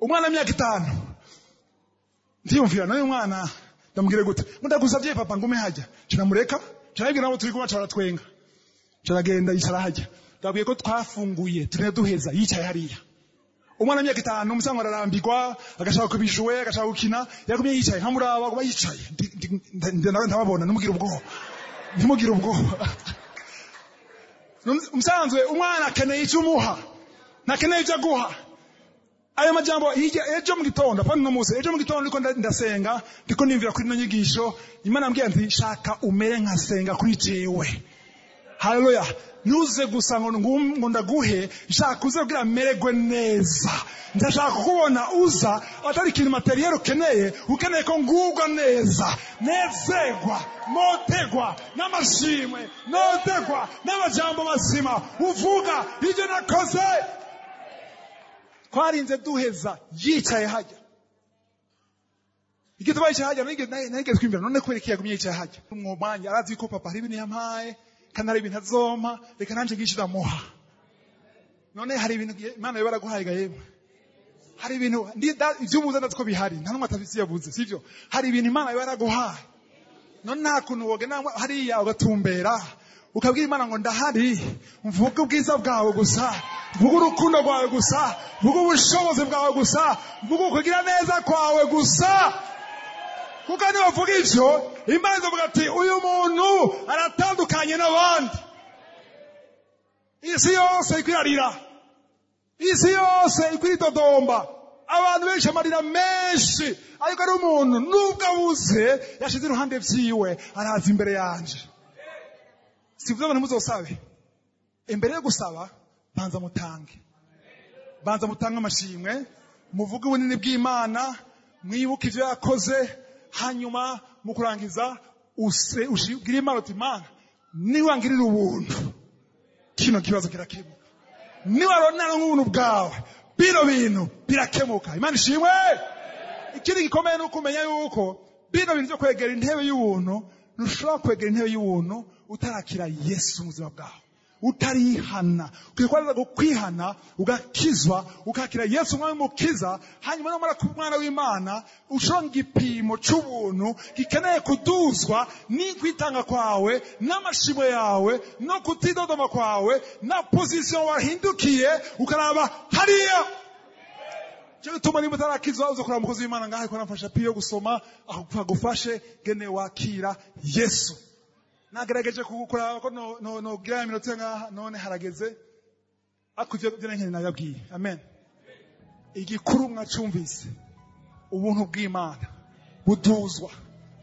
Umwana w'imyaka 5 ndiyumvira nawe mwana ndamubwire gute, ndagusavye papa ngume hajya, cinamureka cinabibwira nabo turi kumwe baratwenga, caragenda yicara hajya. Ndabwiye ko twafunguye turine duheza yicaye hariya. Umwana w'imyaka 5 umusango ararambirwa, agashaka kubishuwe, agashaka gukina, yagumye yicaye nkamuraba kuba yicaye. Ndababona ntimugire ubwoba, ntimugire ubwoba. Umusanzwe umwana akeneye icyo umuha, ntakeneye ibyo aguha. Ayo majambo hirya ejo mu gitondo, apana no munsi, ejo mu gitondo ndiko ndasenga, ndiko nimvira kuri ino nyigisho, Imana ambwiye nti shaka umere nka Senga kuri jewe. Haleluya. Ntuze gusa ngo ndaguhe, shaka uze kugira mererwe neza. Ndashaka kukubona uza atari ikintu materiel ukeneye, ukeneye ko ngubwa neza, nezegwa, motegwa n'amashimwe, notegwa n'amajambo mazima uvuga ibyo nakoze. Twarinze duheza yicaye hajya. Igituma yicaye hajya nigeze kwimvira none kubera iki yagumye yicaye hajya. Umwo mwanya arazi ko papa hari ibintu yampaye, kandi hari ibintu azompa, reka nanje ngishe ndamuha. None hari ibintu Imana yoba yaraguhaye yemwe. Hari ibintu ivy'ubuze ndazi ko bihari, nta numwe atabizi yabuze, sivyo? Hari ibintu Imana yoba yaraguhaye. None nta kuntu wogenda hariya ugatumbera, ukabwira Imana ngo ndahari, mvuge ubwiza bwawe gusa, mvuge urukundo rwawe gusa, mvuge ubushobozi bwawe gusa, mvuge ukugira neza kwawe gusa. Kuko nibavuga ivyo, Imana izovuga ati uyu muntu aratandukanye n'abandi. Isi yose ikwirarira, isi yose ikwiridodomba, abantu benshi amarira menshi, ariko ari umuntu nubwo abuze yashize iruhande vyiwe araza imbere yanje. Sivuze ngo ntimuzosabe. Imbere yo gusaba banza mutange, banza mutange amashimwe, muvuge ubunini bw'Imana, mwibuke ivyo yakoze, hanyuma mu kurangiza ushibwire Imana uti Imana niwangirira ubuntu kino kibazo kirakemuka, niwaronana nk'ubuntu bwawe bino bintu birakemuka. Imana ishimwe. Ikindi gikomeye ni ukumenya yuko bino bintu byo kwegera intebe y'ubuntu, ntushobora kwegera intebe y'ubuntu utarakira Yesu mu buzima bwawe, Utarihana, ukwiye kubanza kwihana, ugakizwa, ukakira Yesu umwami mukiza. Hanyuma namara kuba umwana w'Imana, ushobora igipimo c'ubuntu gikeneye kuduzwa n'ikwitanga kwawe n'amashimwe yawe no kutidodoma kwawe na position wahindukiye ukaraba hariya. Cyo gituma niba utarakizwa, uza kuraba umukozi w'Imana ngaho ariko aramfasha piyo gusoma, agufashe gene wakira Yesu. Nagerageje kuraba ko no no no gira iminota ngaha, none harageze, ariko ivyo byo nkene nababwiye. Amen. Igikuru mwacumvise, ubuntu bw'Imana buduzwa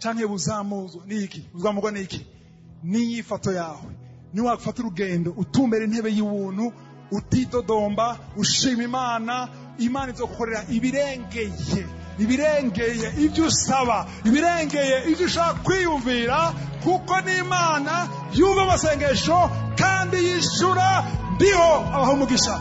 canke buzamuzwa niki? Buzamurwa niki? N'inyifato yawe. Niwafata urugendo utumbera intebe y'ubuntu, utidodomba, ushima Imana, Imana izogukorera ibirengeye, ibirengeye ibyo usaba, ibirengeye ibyo ushaka kwiyumvira, kuko n'Imana yumva amasengesho kandi yishura. Ndiho abaha umugisha.